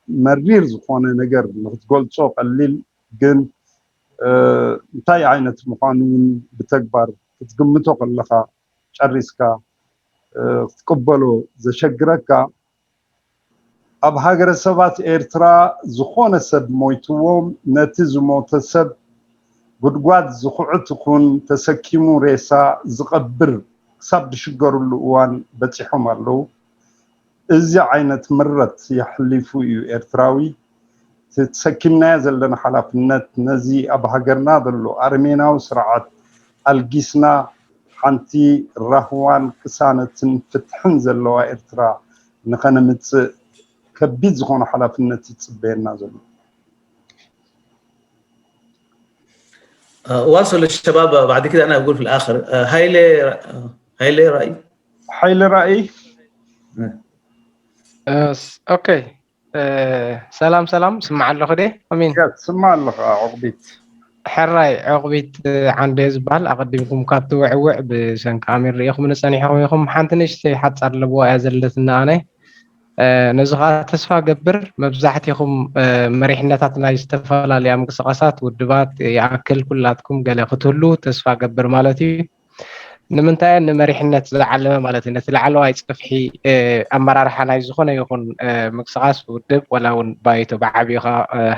መሪር ዝኾነ ነገር ንክትገልጾ ቀሊል ግን እንታይ ዓይነት ምዃኑ እውን ብተግባር ክትግምቶ ከለኻ ጨሪስካ ክትቅበሎ ዘሸግረካ ኣብ ሃገረሰባት ኤርትራ ዝኾነ ሰብ ሞይትዎም ነቲ ዝሞተ ሰብ ጉድጓድ ዝኹዕት ይኹን ተሰኪሙ ሬሳ ዝቐብር ክሳብ ዝሽገርሉ እዋን በጺሖም ኣለዉ። እዚ ዓይነት ምረት የሕሊፉ እዩ ኤርትራዊ። እቲ ተሰኪምናዮ ዘለና ሓላፍነት ነዚ ኣብ ሃገርና ዘሎ ኣረሜናዊ ስርዓት ኣልጊስና ሓንቲ ራህዋን ቅሳነትን ፍትሕን ዘለዋ ኤርትራ ንኸነምጽእ ከቢድ ዝኾነ ሓላፍነት እዩ ዝጽበየና ዘሎ። واصل الشباب بعد كده انا اقول في الاخر هاي لي هاي لي راي ሓይሊ ራእይ ኦኬ ሰላም ሰላም ስማዕ ኣለኹ ደ ኣሚን ትስማ ኣለኻ ዑቕቢት ሕራይ ዕቑቢት ዓንደ ዝበሃል ኣቐዲምኩም ካብ ትውዕውዕ ብሰንኪ ኣሚር ርኢኹም ንፀኒሕኹም ኢኹም ሓንቲ ንእሽተይ ሓፃር ኣለብዋ እያ ዘለትና ኣነ ነዚ ከዓ ተስፋ ገብር መብዛሕትኹም መሪሕነታት ናይ ዝተፈላለያ ምንቅስቃሳት ውድባት ይኣክል ኩላትኩም ገለ ክትህሉ ተስፋ ገብር ማለት እዩ ንምንታይ ንመሪሕነት ዝዓለመ ማለት እዩ ነቲ ላዕለዋይ ፅፍሒ ኣመራርሓ ናይ ዝኾነ ይኹን ምንቅስቃስ ውድብ ወላ እውን ባይቶ ብዓብዩ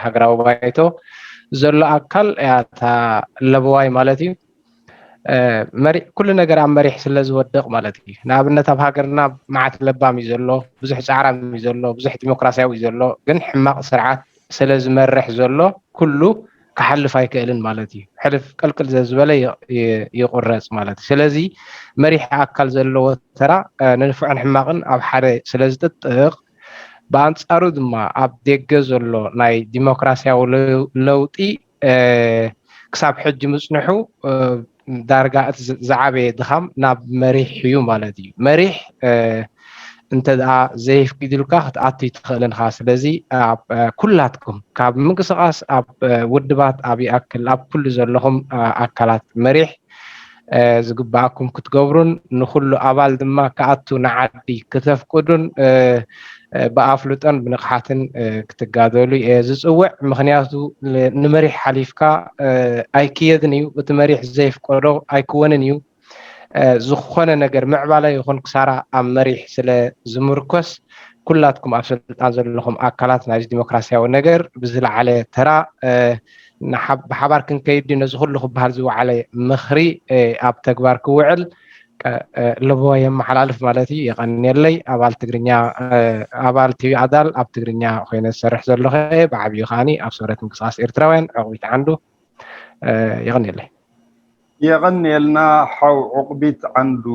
ሃገራዊ ባይቶ ዘሎ ኣካል እያ እታ ለበዋይ ማለት እዩ ኩሉ ነገር ኣብ መሪሕ ስለ ዝወድቕ ማለት እዩ ንኣብነት ኣብ ሃገርና መዓት ለባም እዩ ዘሎ ብዙሕ ፃዕራም እዩ ዘሎ ብዙሕ ዲሞክራሲያዊ እዩ ዘሎ ግን ሕማቕ ስርዓት ስለ ዝመርሕ ዘሎ ኩሉ ክሓልፍ ኣይክእልን ማለት እዩ ሕልፍ ቅልቅል ዘዝበለ ይቁረፅ ማለት እዩ ስለዚ መሪሕ ኣካል ዘለዎ ተራ ንንፍዕን ሕማቕን ኣብ ሓደ ስለ ዝጥጥቕ ብኣንፃሩ ድማ ኣብ ደገ ዘሎ ናይ ዲሞክራሲያዊ ለውጢ ክሳብ ሕጂ ምፅንሑ ዳርጋ እቲ ዝዓበየ ድኻም ናብ መሪሕ እዩ ማለት እዩ መሪሕ እንተ ደኣ ዘይፍቂዱልካ ክትኣቱ ይትኽእልን ኢኻ ስለዚ ኩላትኩም ካብ ምንቅስቃስ ኣብ ውድባት ኣብ ይኣክል ኣብ ኩሉ ዘለኹም ኣካላት መሪሕ ዝግባኣኩም ክትገብሩን ንኩሉ ኣባል ድማ ክኣቱ ንዓዲ ክተፍቅዱን ብኣፍልጦን ብንቕሓትን ክትጋደሉ እየ ዝፅውዕ ምክንያቱ ንመሪሕ ሓሊፍካ ኣይክየድን እዩ እቲ መሪሕ ዘይፍቀዶ ኣይክወንን እዩ ዝኾነ ነገር ምዕባለ ይኹን ክሳራ ኣብ መሪሕ ስለ ዝምርኮስ ኩላትኩም ኣብ ስልጣን ዘለኹም ኣካላት ናይዚ ዲሞክራሲያዊ ነገር ብዝለዓለ ተራ ብሓባር ክንከይድ ነዚ ኩሉ ክበሃል ዝወዓለ ምኽሪ ኣብ ተግባር ክውዕል ለቦ የመሓላልፍ ማለት እዩ። የቐንየለይ። ኣባል ትግርኛ፣ ኣባል ቲቪ ኣዳል ኣብ ትግርኛ ኮይነ ዝሰርሕ ዘለኹ እየ። ብዓብዩ ከዓኒ ኣብ ሰውረት ምንቅስቃስ ኤርትራውያን ዕቑቢት ዓንዱ። የቐንየለይ። የቐንየልና ሓው ዕቑቢት ዓንዱ።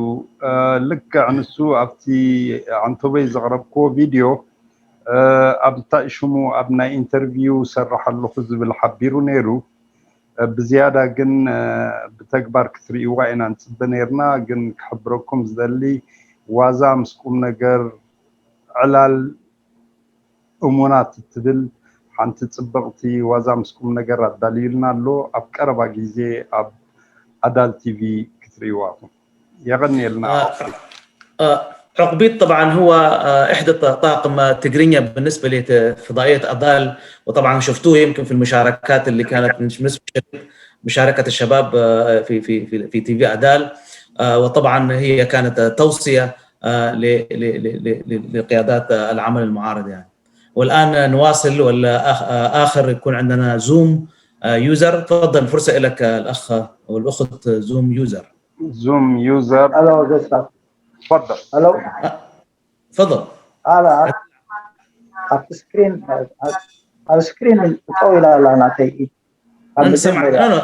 ልክዕ ንሱ ኣብቲ ዓንቶበይ ዘቕረብክዎ ቪድዮ ኣብ እንታይ ሽሙ ኣብ ናይ ኢንተርቪው ሰርሕ ኣለኹ ዝብል ሓቢሩ ነይሩ። ብዝያዳ ግን ብተግባር ክትርእይዋ ኢና ንፅበ ነይርና። ግን ክሕብረኩም ዝደሊ ዋዛ ምስ ቁም ነገር ዕላል እሙናት እትብል ሓንቲ ፅብቕቲ ዋዛ ምስ ቁም ነገር ኣዳልዩልና ኣሎ። ኣብ ቀረባ ግዜ ኣብ ኣዳል ቲቪ ክትርእይዋ ኢኹም። የቐንየልና። عقبيط طبعا هو إحدى طاقم تجرينيا بالنسبة لفضائية أدال، وطبعا شفتوه يمكن في المشاركات اللي كانت مش مشاركة الشباب في في في في تي في أدال. وطبعا هي كانت توصية لقيادات العمل المعارض يعني. والآن نواصل ولا آخر يكون عندنا زوم يوزر. تفضل، فرصة لك الأخ والأخت زوم يوزر. زوم يوزر. الو دكتور. تفضل. الو. تفضل. على على سكرين، على سكرين طويلة لا نعطي. أنا سمعت. أنا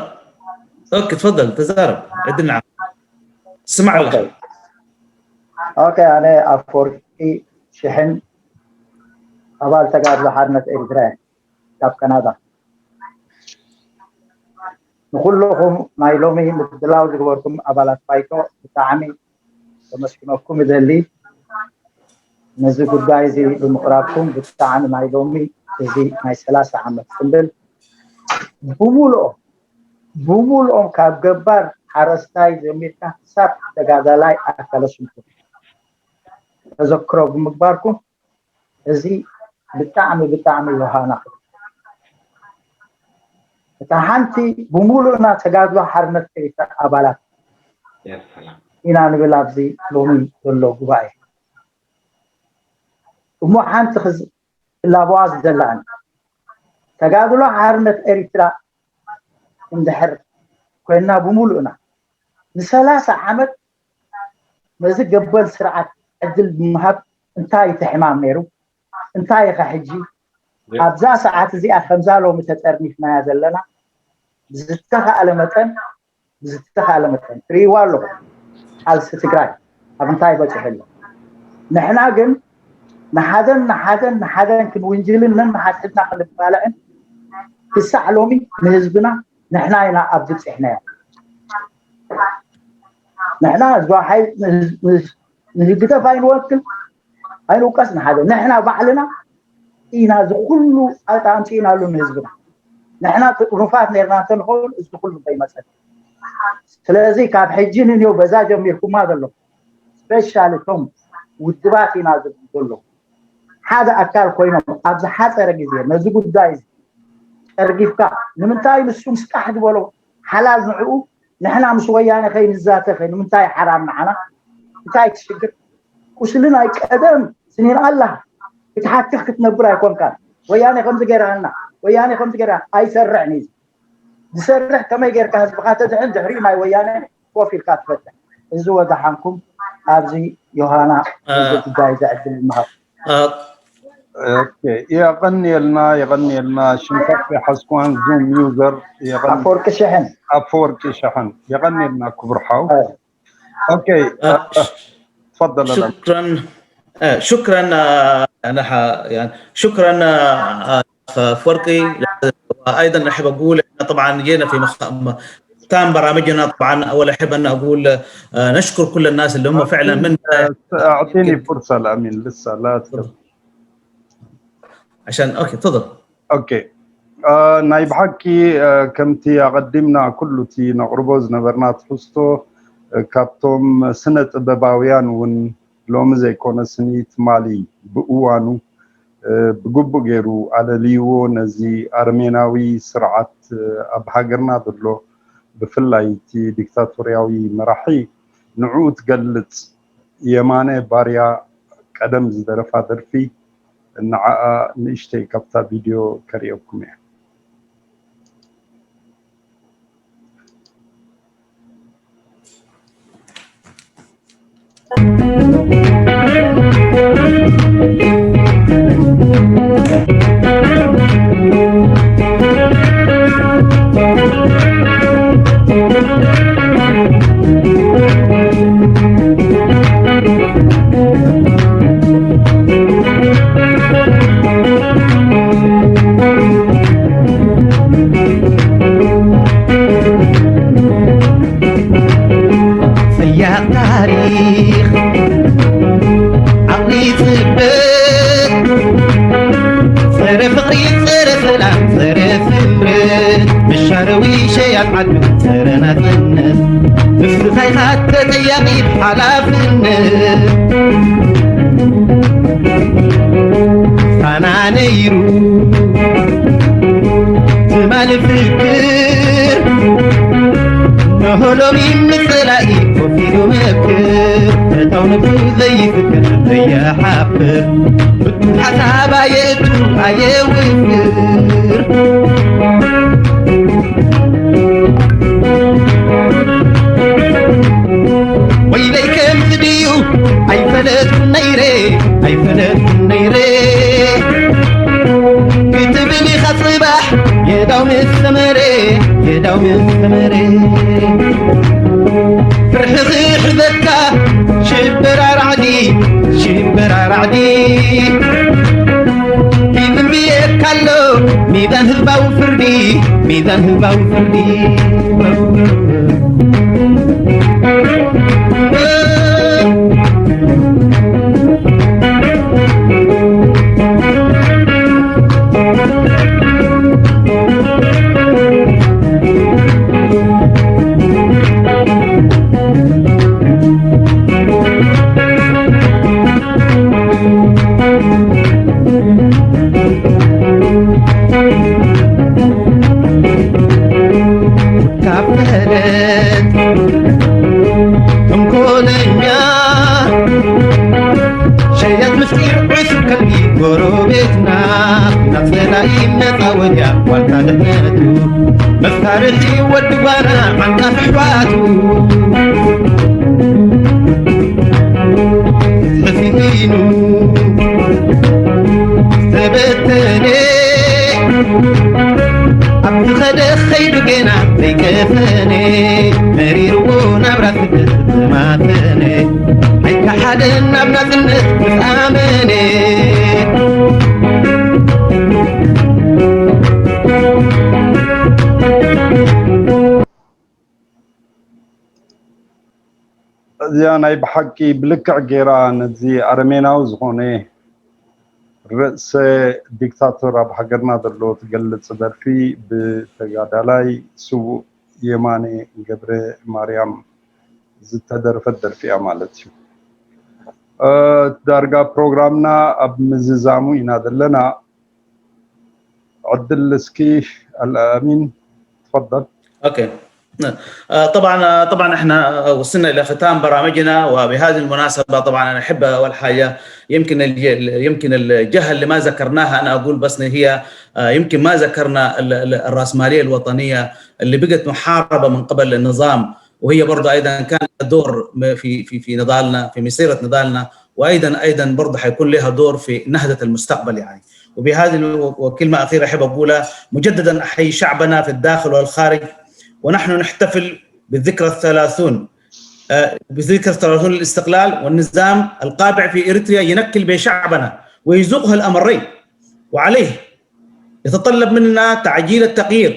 أوكي، تفضل، تزارب. عدنا. سمع الله. ኦኬ፣ ኣነ ኣፈወርቂ ሽሕን ኣባል ተጋድሎ ሓርነት ኤርትራ ካብ ካናዳ። ንኩልኹም ናይ ሎሚ ምድላው ዝገበርኩም ኣባላት ባይቶ ብጣዕሚ ከመስግነኩም እደሊ። ነዚ ጉዳይ እዚ ብምቕራብኩም ብጣዕሚ ናይ ሎሚ እዚ ናይ ሰላሳ ዓመት ጽምብል ብሙሉኦም ብሙሉኦም ካብ ገባር ሓረስታይ ጀሚርካ ክሳብ ተጋዳላይ ኣካለ ስንኩል ተዘክሮ ብምግባርኩም እዚ ብጣዕሚ ብጣዕሚ ዮሃና እታ ሓንቲ ብሙሉእና ተጋድሎ ሓርነት ኤርትራ ኣባላት ኢና ንብል ኣብዚ ሎሚ ዘሎ ጉባኤ። እሞ ሓንቲ ክላበዋ ዝደላኒ ተጋድሎ ሓርነት ኤርትራ እንድሕር ኮይና ብሙሉእና ንሰላሳ ዓመት ነዚ ገበል ስርዓት ዕድል ብምሃብ እንታይ እቲ ሕማም ነይሩ? እንታይ ኢኻ ሕጂ ኣብዛ ሰዓት እዚኣ ከምዛ ሎሚ ተጠርኒፍናያ ዘለና ብዝተኻእለ መጠን ብዝተኻእለ መጠን ትርእይዋ ኣለኹም። ቃልሲ ትግራይ ኣብ እንታይ በፂሑ ኣሎ? ንሕና ግን ንሓደን ንሓደን ንሓደን ክንውንጅልን ነንሓድሕድና ክንባልዕን ክሳዕ ሎሚ ንህዝብና ንሕና ኢና ኣብ ዝብፅሕናዮ። ንሕና ህዝባዊ ሓይል ንህግደፍ ኣይንወክል ኣይንውቀስ ንሓደ ንሕና ባዕልና ኢና ዝኩሉ ኣምፂእናሉ ንህዝብና። ንሕና ጥሩፋት ነርና እንተንኸውን እዚ ኩሉ ከይመፀን። ስለዚ ካብ ሕጂ ንንዮ በዛ ጀሚርኩማ ዘለኹም ስፔሻሊ እቶም ውድባት ኢና ዝብል ዘለኹም ሓደ ኣካል ኮይኖም ኣብ ዝሓፀረ ግዜ ነዚ ጉዳይ እዚ ጨርጊፍካ ንምንታይ ንሱ ምስጣሕ ዝበሎ ሓላል ንዕኡ ንሕና ምስ ወያነ ከይንዛተ ከ ንምንታይ ሓራም ንዓና እንታይ ትሽግር? ቁስሊ ናይ ቀደም ስኒን ኣላ ክትሓክኽ ክትነብር ኣይኮንካን። ወያነ ከምዚ ገይራና ወያነ ከምዚ ገይራ ኣይሰርሕን እዩ። ዝሰርሕ ከመይ ጌርካ ህዝብኻ ተድሕን ድሕሪኡ ናይ ወያነ ኮፍ ኢልካ ትፈትሕ። እዚ ወደሓንኩም ኣብዚ ዮሃና እዚ ጉዳይ ዘዕድል ምሃብ። የቐንየልና የቐንየልና። ሽምካ ሓስኳን ዙም ዩዘር ኣፈወርቂ ሽሕን ኣፈወርቂ ሽሕን የቐንየልና ክቡር ሓው። ኦኬ ተፈضل شكرا. شكرا. شكرا. أفورقي. وأيضا أحب أقول إحنا طبعا جينا في مختام برامجنا طبعا. أول أحب أن أقول نشكر كل الناس اللي هم فعلا من أعطيني فرصة الأمين لسه لا عشان أوكي تفضل. ኦኬ ናይ ብሓቂ ከምቲ ኣቐዲምና ኩሉ እቲ ነቕርቦ ዝነበርና ትሕዝቶ ካብቶም ስነ ጥበባውያን እውን ሎሚ ዘይኮነስኒ ትማሊ ብእዋኑ ብግቡእ ገይሩ ኣለልይዎ ነዚ ኣረሜናዊ ስርዓት ኣብ ሃገርና ዘሎ ብፍላይ እቲ ዲክታቶርያዊ መራሒ ንዕኡ ትገልፅ የማነ ባርያ ቀደም ዝደረፋ ደርፊ ንዓኣ ንእሽተይ ካብታ ቪድዮ ከርእየኩም እየ። ሰያቕ ታሪኽ ዓቕሊ ጽበት፣ ጸረ ፍቕሪ፣ ጸረ ሰላም፣ ጸረ ስምረት፣ ብሻረዊ ሸያጥ ዓዱ፣ ጸረ ናጽነት፣ ንስኻ ኢኻ ተጠያቒ ብሓላፍነት። ፋና ነይሩ ትማሊ ፍክር፣ ንሆ ሎሚ ንጸላኢ ኮፍ ኢሉ መክር። ፈታው ነብሱ ዘይፍክር ዘይሓፍር፣ ብቱም ሓሳብ ኣየእቱ ኣየውፍር። ወይለይ ከምዚ ድዩ ኣይፈለጥኩን ነይረ፣ ኣይፈለጥኩን ነይረ ክትብል ኢኻ ጽባሕ የዳው ምስ ሰመረ፣ የዳው ምስ ሰመረ። ፍርሒ ክሕዘካ ሽበራ ራዕዲ፣ ሽበራ ራዕዲ። ይዝንብየካ ኣሎ ሚዛን ህዝባዊ ፍርዲ፣ ሚዛን ህዝባዊ ፍርዲ። ካብ ፈለጥ ተንኮለኛ ሸያጥ ምስጢር ዕሱብ ከልቢ ጎረቤትና፣ ናብ ጸላኢ መጻወድያ ዋልታ ድሕነቱ፣ መሳርሒ ወዲ ጓና ዓንቃፊ ኣሕዋቱ። ሕሲኑ ዝተበተነ ኣብ ዝኸደ ኸይዱ ጌና ዘይከፈነ፣ መሪርዎ ናብራ ስደት ዝማተነ፣ ኣይከሓደን ናብ ናጽነት ምስ ኣመነ። እዚኣ ናይ ብሓቂ ብልክዕ ገይራ ነዚ ኣረሜናዊ ዝኾነ ርእሰ ዲክታቶር ኣብ ሃገርና ዘሎ ትገልጽ ደርፊ፣ ብተጋዳላይ ስዉእ የማነ ገብረ ማርያም ዝተደርፈት ደርፊ እያ ማለት እዩ። እ፣ ዳርጋ ፕሮግራምና ኣብ ምዝዛሙ ኢና ዘለና። ዕድል እስኪ ኣልኣሚን፣ ትፈضل። اوكي. آه، طبعا آه، طبعا احنا وصلنا الى ختام برامجنا. وبهذه المناسبه طبعا انا احب اول حاجه يمكن الج- يمكن الجهه اللي ما ذكرناها، انا اقول بس إن هي آه، يمكن ما ذكرنا ال- ال- الراسماليه الوطنيه اللي بقت محاربه من قبل النظام، وهي برضه ايضا كان لها دور في في في نضالنا، في مسيره نضالنا، وايضا ايضا برضه حيكون لها دور في نهضه المستقبل يعني. وبهذه ال- وكلمه اخيره احب اقولها، مجددا احيي شعبنا في الداخل والخارج، ونحن نحتفل بالذكرى الثلاثون، آه، بذكرى ثلاثون الاستقلال، والنظام القابع في اريتريا ينكل بشعبنا ويذوقها الامرين، وعليه يتطلب مننا تعجيل التغيير،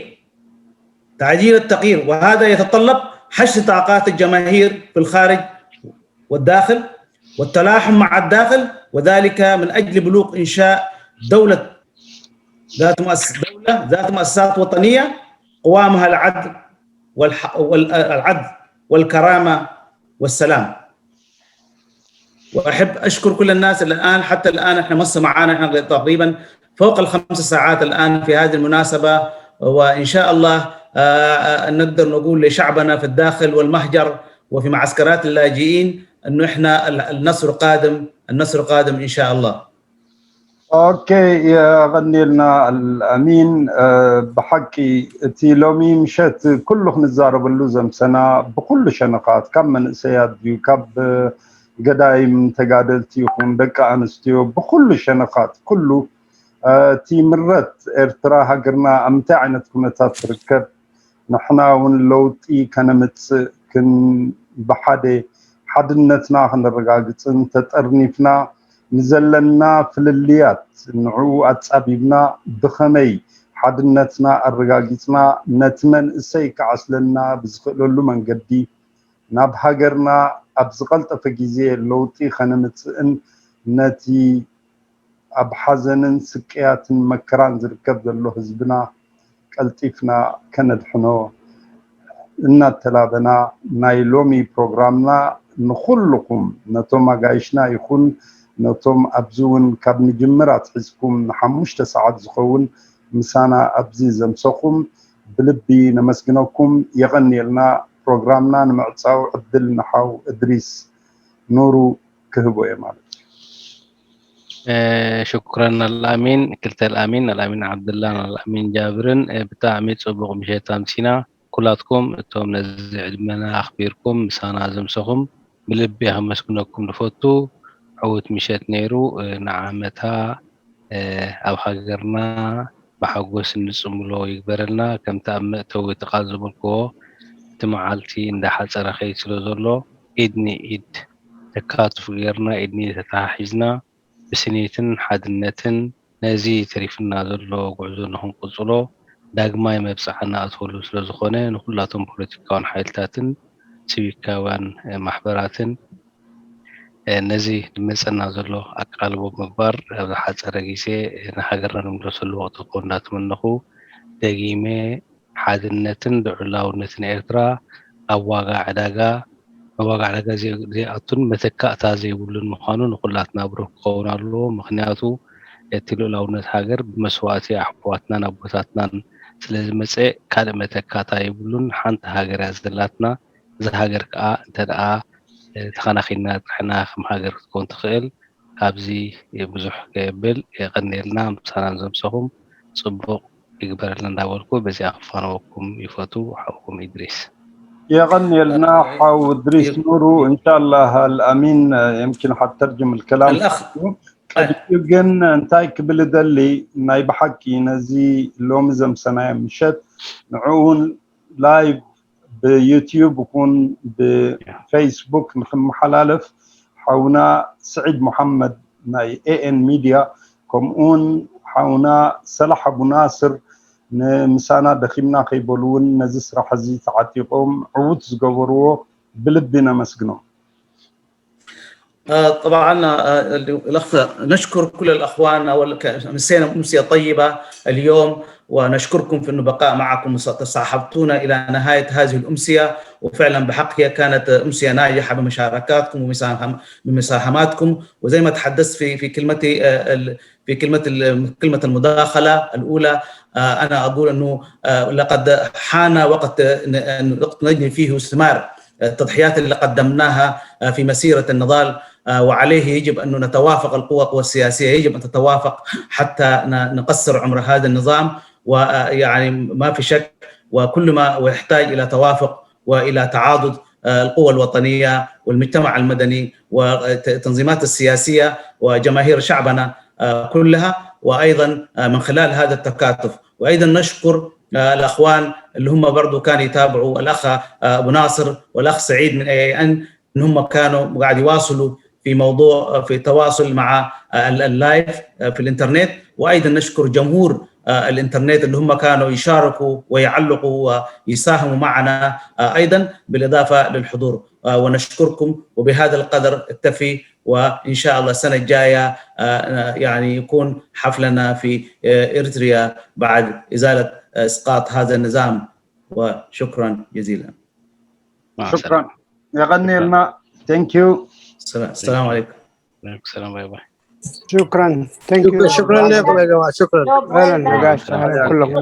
تعجيل التغيير، وهذا يتطلب حشد طاقات الجماهير في الخارج والداخل، والتلاحم مع الداخل، وذلك من أجل بلوغ إنشاء دولة ذات مؤس-، دولة ذات مؤسسات وطنية قوامها العدل والح-، وال-، العدل والكرامة والسلام. وأحب أشكر كل الناس اللي الآن، حتى الآن إحنا مصر معانا، إحنا تقريبًا فوق الخمس ساعات الآن في هذه المناسبة، وإن شاء الله، آه، آه، نقدر نقول لشعبنا في الداخل والمهجر وفي معسكرات اللاجئين إنه إحنا ال-، النصر قادم، النصر قادم إن شاء الله. ኦኬ፣ የቐንየልና ኣልኣሚን። ብሓቂ እቲ ሎሚ ምሸት ኩሉ ክንዛረበሉ ዘምሰና ብኩሉ ሸነኻት፣ ካብ መንእሰያት ድዩ፣ ካብ ገዳይም ተጋደልቲ ይኹን ደቂ ኣንስትዮ ብኩሉ ሸነኻት ኩሉ እቲ ምረት ኤርትራ ሃገርና ኣብ ምንታይ ዓይነት ኩነታት ትርከብ፣ ንሕና እውን ለውጢ ከነምፅእ ክን ብሓደ ሓድነትና ክንረጋግፅን ተጠርኒፍና ንዘለና ፍልልያት ንዕኡ ኣፃቢብና ብኸመይ ሓድነትና ኣረጋጊፅና ነቲ መንእሰይ ክዓስለና ብዝኽእለሉ መንገዲ ናብ ሃገርና ኣብ ዝቐልጠፈ ግዜ ለውጢ ከነምፅእን ነቲ ኣብ ሓዘንን ስቅያትን መከራን ዝርከብ ዘሎ ህዝብና ቀልጢፍና ከነድሕኖ እናተላበና ናይ ሎሚ ፕሮግራምና ንኹልኹም ነቶም ኣጋይሽና ይኹን ነቶም ኣብዚ እውን ካብ ንጅምር ኣትሒዝኩም ንሓሙሽተ ሰዓት ዝኸውን ምሳና ኣብዚ ዘምሰኹም ብልቢ ነመስግነኩም። የቐንየልና። ፕሮግራምና ንምዕፃው ዕድል ንሓው እድሪስ ኑሩ ክህቦ እየ ማለት እዩ። ሽኩረን ኣልኣሚን ክልተ ኣልኣሚን ኣልኣሚን ዓብድላን ኣልኣሚን ጃብርን ብጣዕሚ ፅቡቕ ምሸት ኣምሲና። ኩላትኩም እቶም ነዚ ዕድመና ኣኽቢርኩም ምሳና ዘምሰኹም ብልቢ ከመስግነኩም ንፈቱ። ዕዉት ምሸት ነይሩ። ንዓመታ ኣብ ሃገርና ብሓጎስ እንጽምሎ ይግበረልና። ከምቲ ኣብ መእተዊ እቲ ቃል ዝበልክዎ እቲ መዓልቲ እንዳሓጸረ ከይድ ስለ ዘሎ ኢድ ንኢድ ተካቱፍ ጌርና ኢድ ንኢድ ተተሓሒዝና ብስኒትን ሓድነትን ነዚ ተሪፍና ዘሎ ጉዕዞ ንኽንቅጽሎ ዳግማይ መብጽዓ ንኣትወሉ ስለ ዝኾነ ንኹላቶም ፖለቲካውያን ሓይልታትን ሲቪካውያን ማሕበራትን ነዚ ዝመፀና ዘሎ ኣቃልቦ ምግባር ኣብ ዝሓፀረ ግዜ ንሃገርና ንምለሰሉ ወቅቲ ክኸውን እንዳተመነኹ ደጊመ ሓድነትን ልዑላውነትን ኤርትራ ኣብ ዋጋ ዕዳጋ ኣብ ዋጋ ዕዳጋ ዘይኣቱን መተካእታ ዘይብሉን ምዃኑ ንኩላትና ብሩህ ክኸውን ኣለዎ። ምክንያቱ እቲ ልዑላውነት ሃገር ብመስዋእቲ ኣሕዋትናን ኣቦታትናን ስለዝመፀ ካልእ መተካእታ የብሉን። ሓንቲ ሃገር እያ ዘላትና። እዛ ሃገር ከዓ እንተ ደኣ ተኸናኺንና ጥራሕና ከም ሃገር ክትከውን ትኽእል። ኣብዚ ብዙሕ ከየብል የቐንየልና ምሳና ዘምሰኹም ጽቡቕ ይግበረልና እንዳበልኩ በዚኣ ክፋነወኩም ይፈቱ ሓውኩም ኢድሪስ። የቐንየልና ሓው እድሪስ ኑሩ። እንሻላህ ኣልኣሚን የምኪን ሓተርጅም ልከላም الأخ ቀዲኡ ግን እንታይ ክብል እደሊ ናይ ብሓቂ ነዚ ሎሚ ዘምሰናዮ ምሸት ንዕኡን ላይቭ ብዩትዩብ ይኹን ብፌስቡክ ንክመሓላለፍ ሓውና ስዒድ መሓመድ ናይ ኤኤን ሚድያ ከምኡውን ሓውና ሰላሕ ኣቡ ናስር ንምሳና ደኺምና ከይበሉ እውን ነዚ ስራሕ እዚ ተዓጢቖም ዕዉት ዝገበርዎ ብልቢ ነመስግኖም። طبعا الأخ نشكر كل الأخوان أول مسينا أمسية طيبة اليوم ونشكركم في أنه بقاء معكم تصاحبتونا إلى نهاية هذه الأمسية وفعلا بحق هي كانت أمسية ناجحة بمشاركاتكم وبمساهماتكم وزي ما تحدثت في في كلمتي في كلمة كلمة المداخلة الأولى أنا أقول أنه لقد حان وقت نجني فيه ثمار التضحيات اللي قدمناها في مسيرة النضال وعليه يجب أن نتوافق القوى السياسية يجب أن تتوافق حتى نقصر عمر هذا النظام ويعني ما في شك وكل ما يحتاج إلى توافق وإلى تعاضد القوى الوطنية والمجتمع المدني والتنظيمات السياسية وجماهير شعبنا كلها وأيضا من خلال هذا التكاتف وأيضا نشكر الأخوان اللي هم برضو كانوا يتابعوا الأخ أبو ناصر والأخ سعيد من اي ان ان هم كانوا قاعد يواصلوا في موضوع في التواصل مع اللايف في الانترنت وايضا نشكر جمهور الانترنت اللي هم كانوا يشاركوا ويعلقوا ويساهموا معنا ايضا بالاضافه للحضور ونشكركم وبهذا القدر اكتفي وان شاء الله السنه الجايه يعني يكون حفلنا في اريتريا بعد ازاله اسقاط هذا النظام وشكرا جزيلا. شكرا. የቐንየልና። Thank you. السلام عليكم. ሰላም ባይ ባይ። شكرا. Thank you. شكرا لكم يا جماعه، شكرا. اهلا وسهلا كلكم.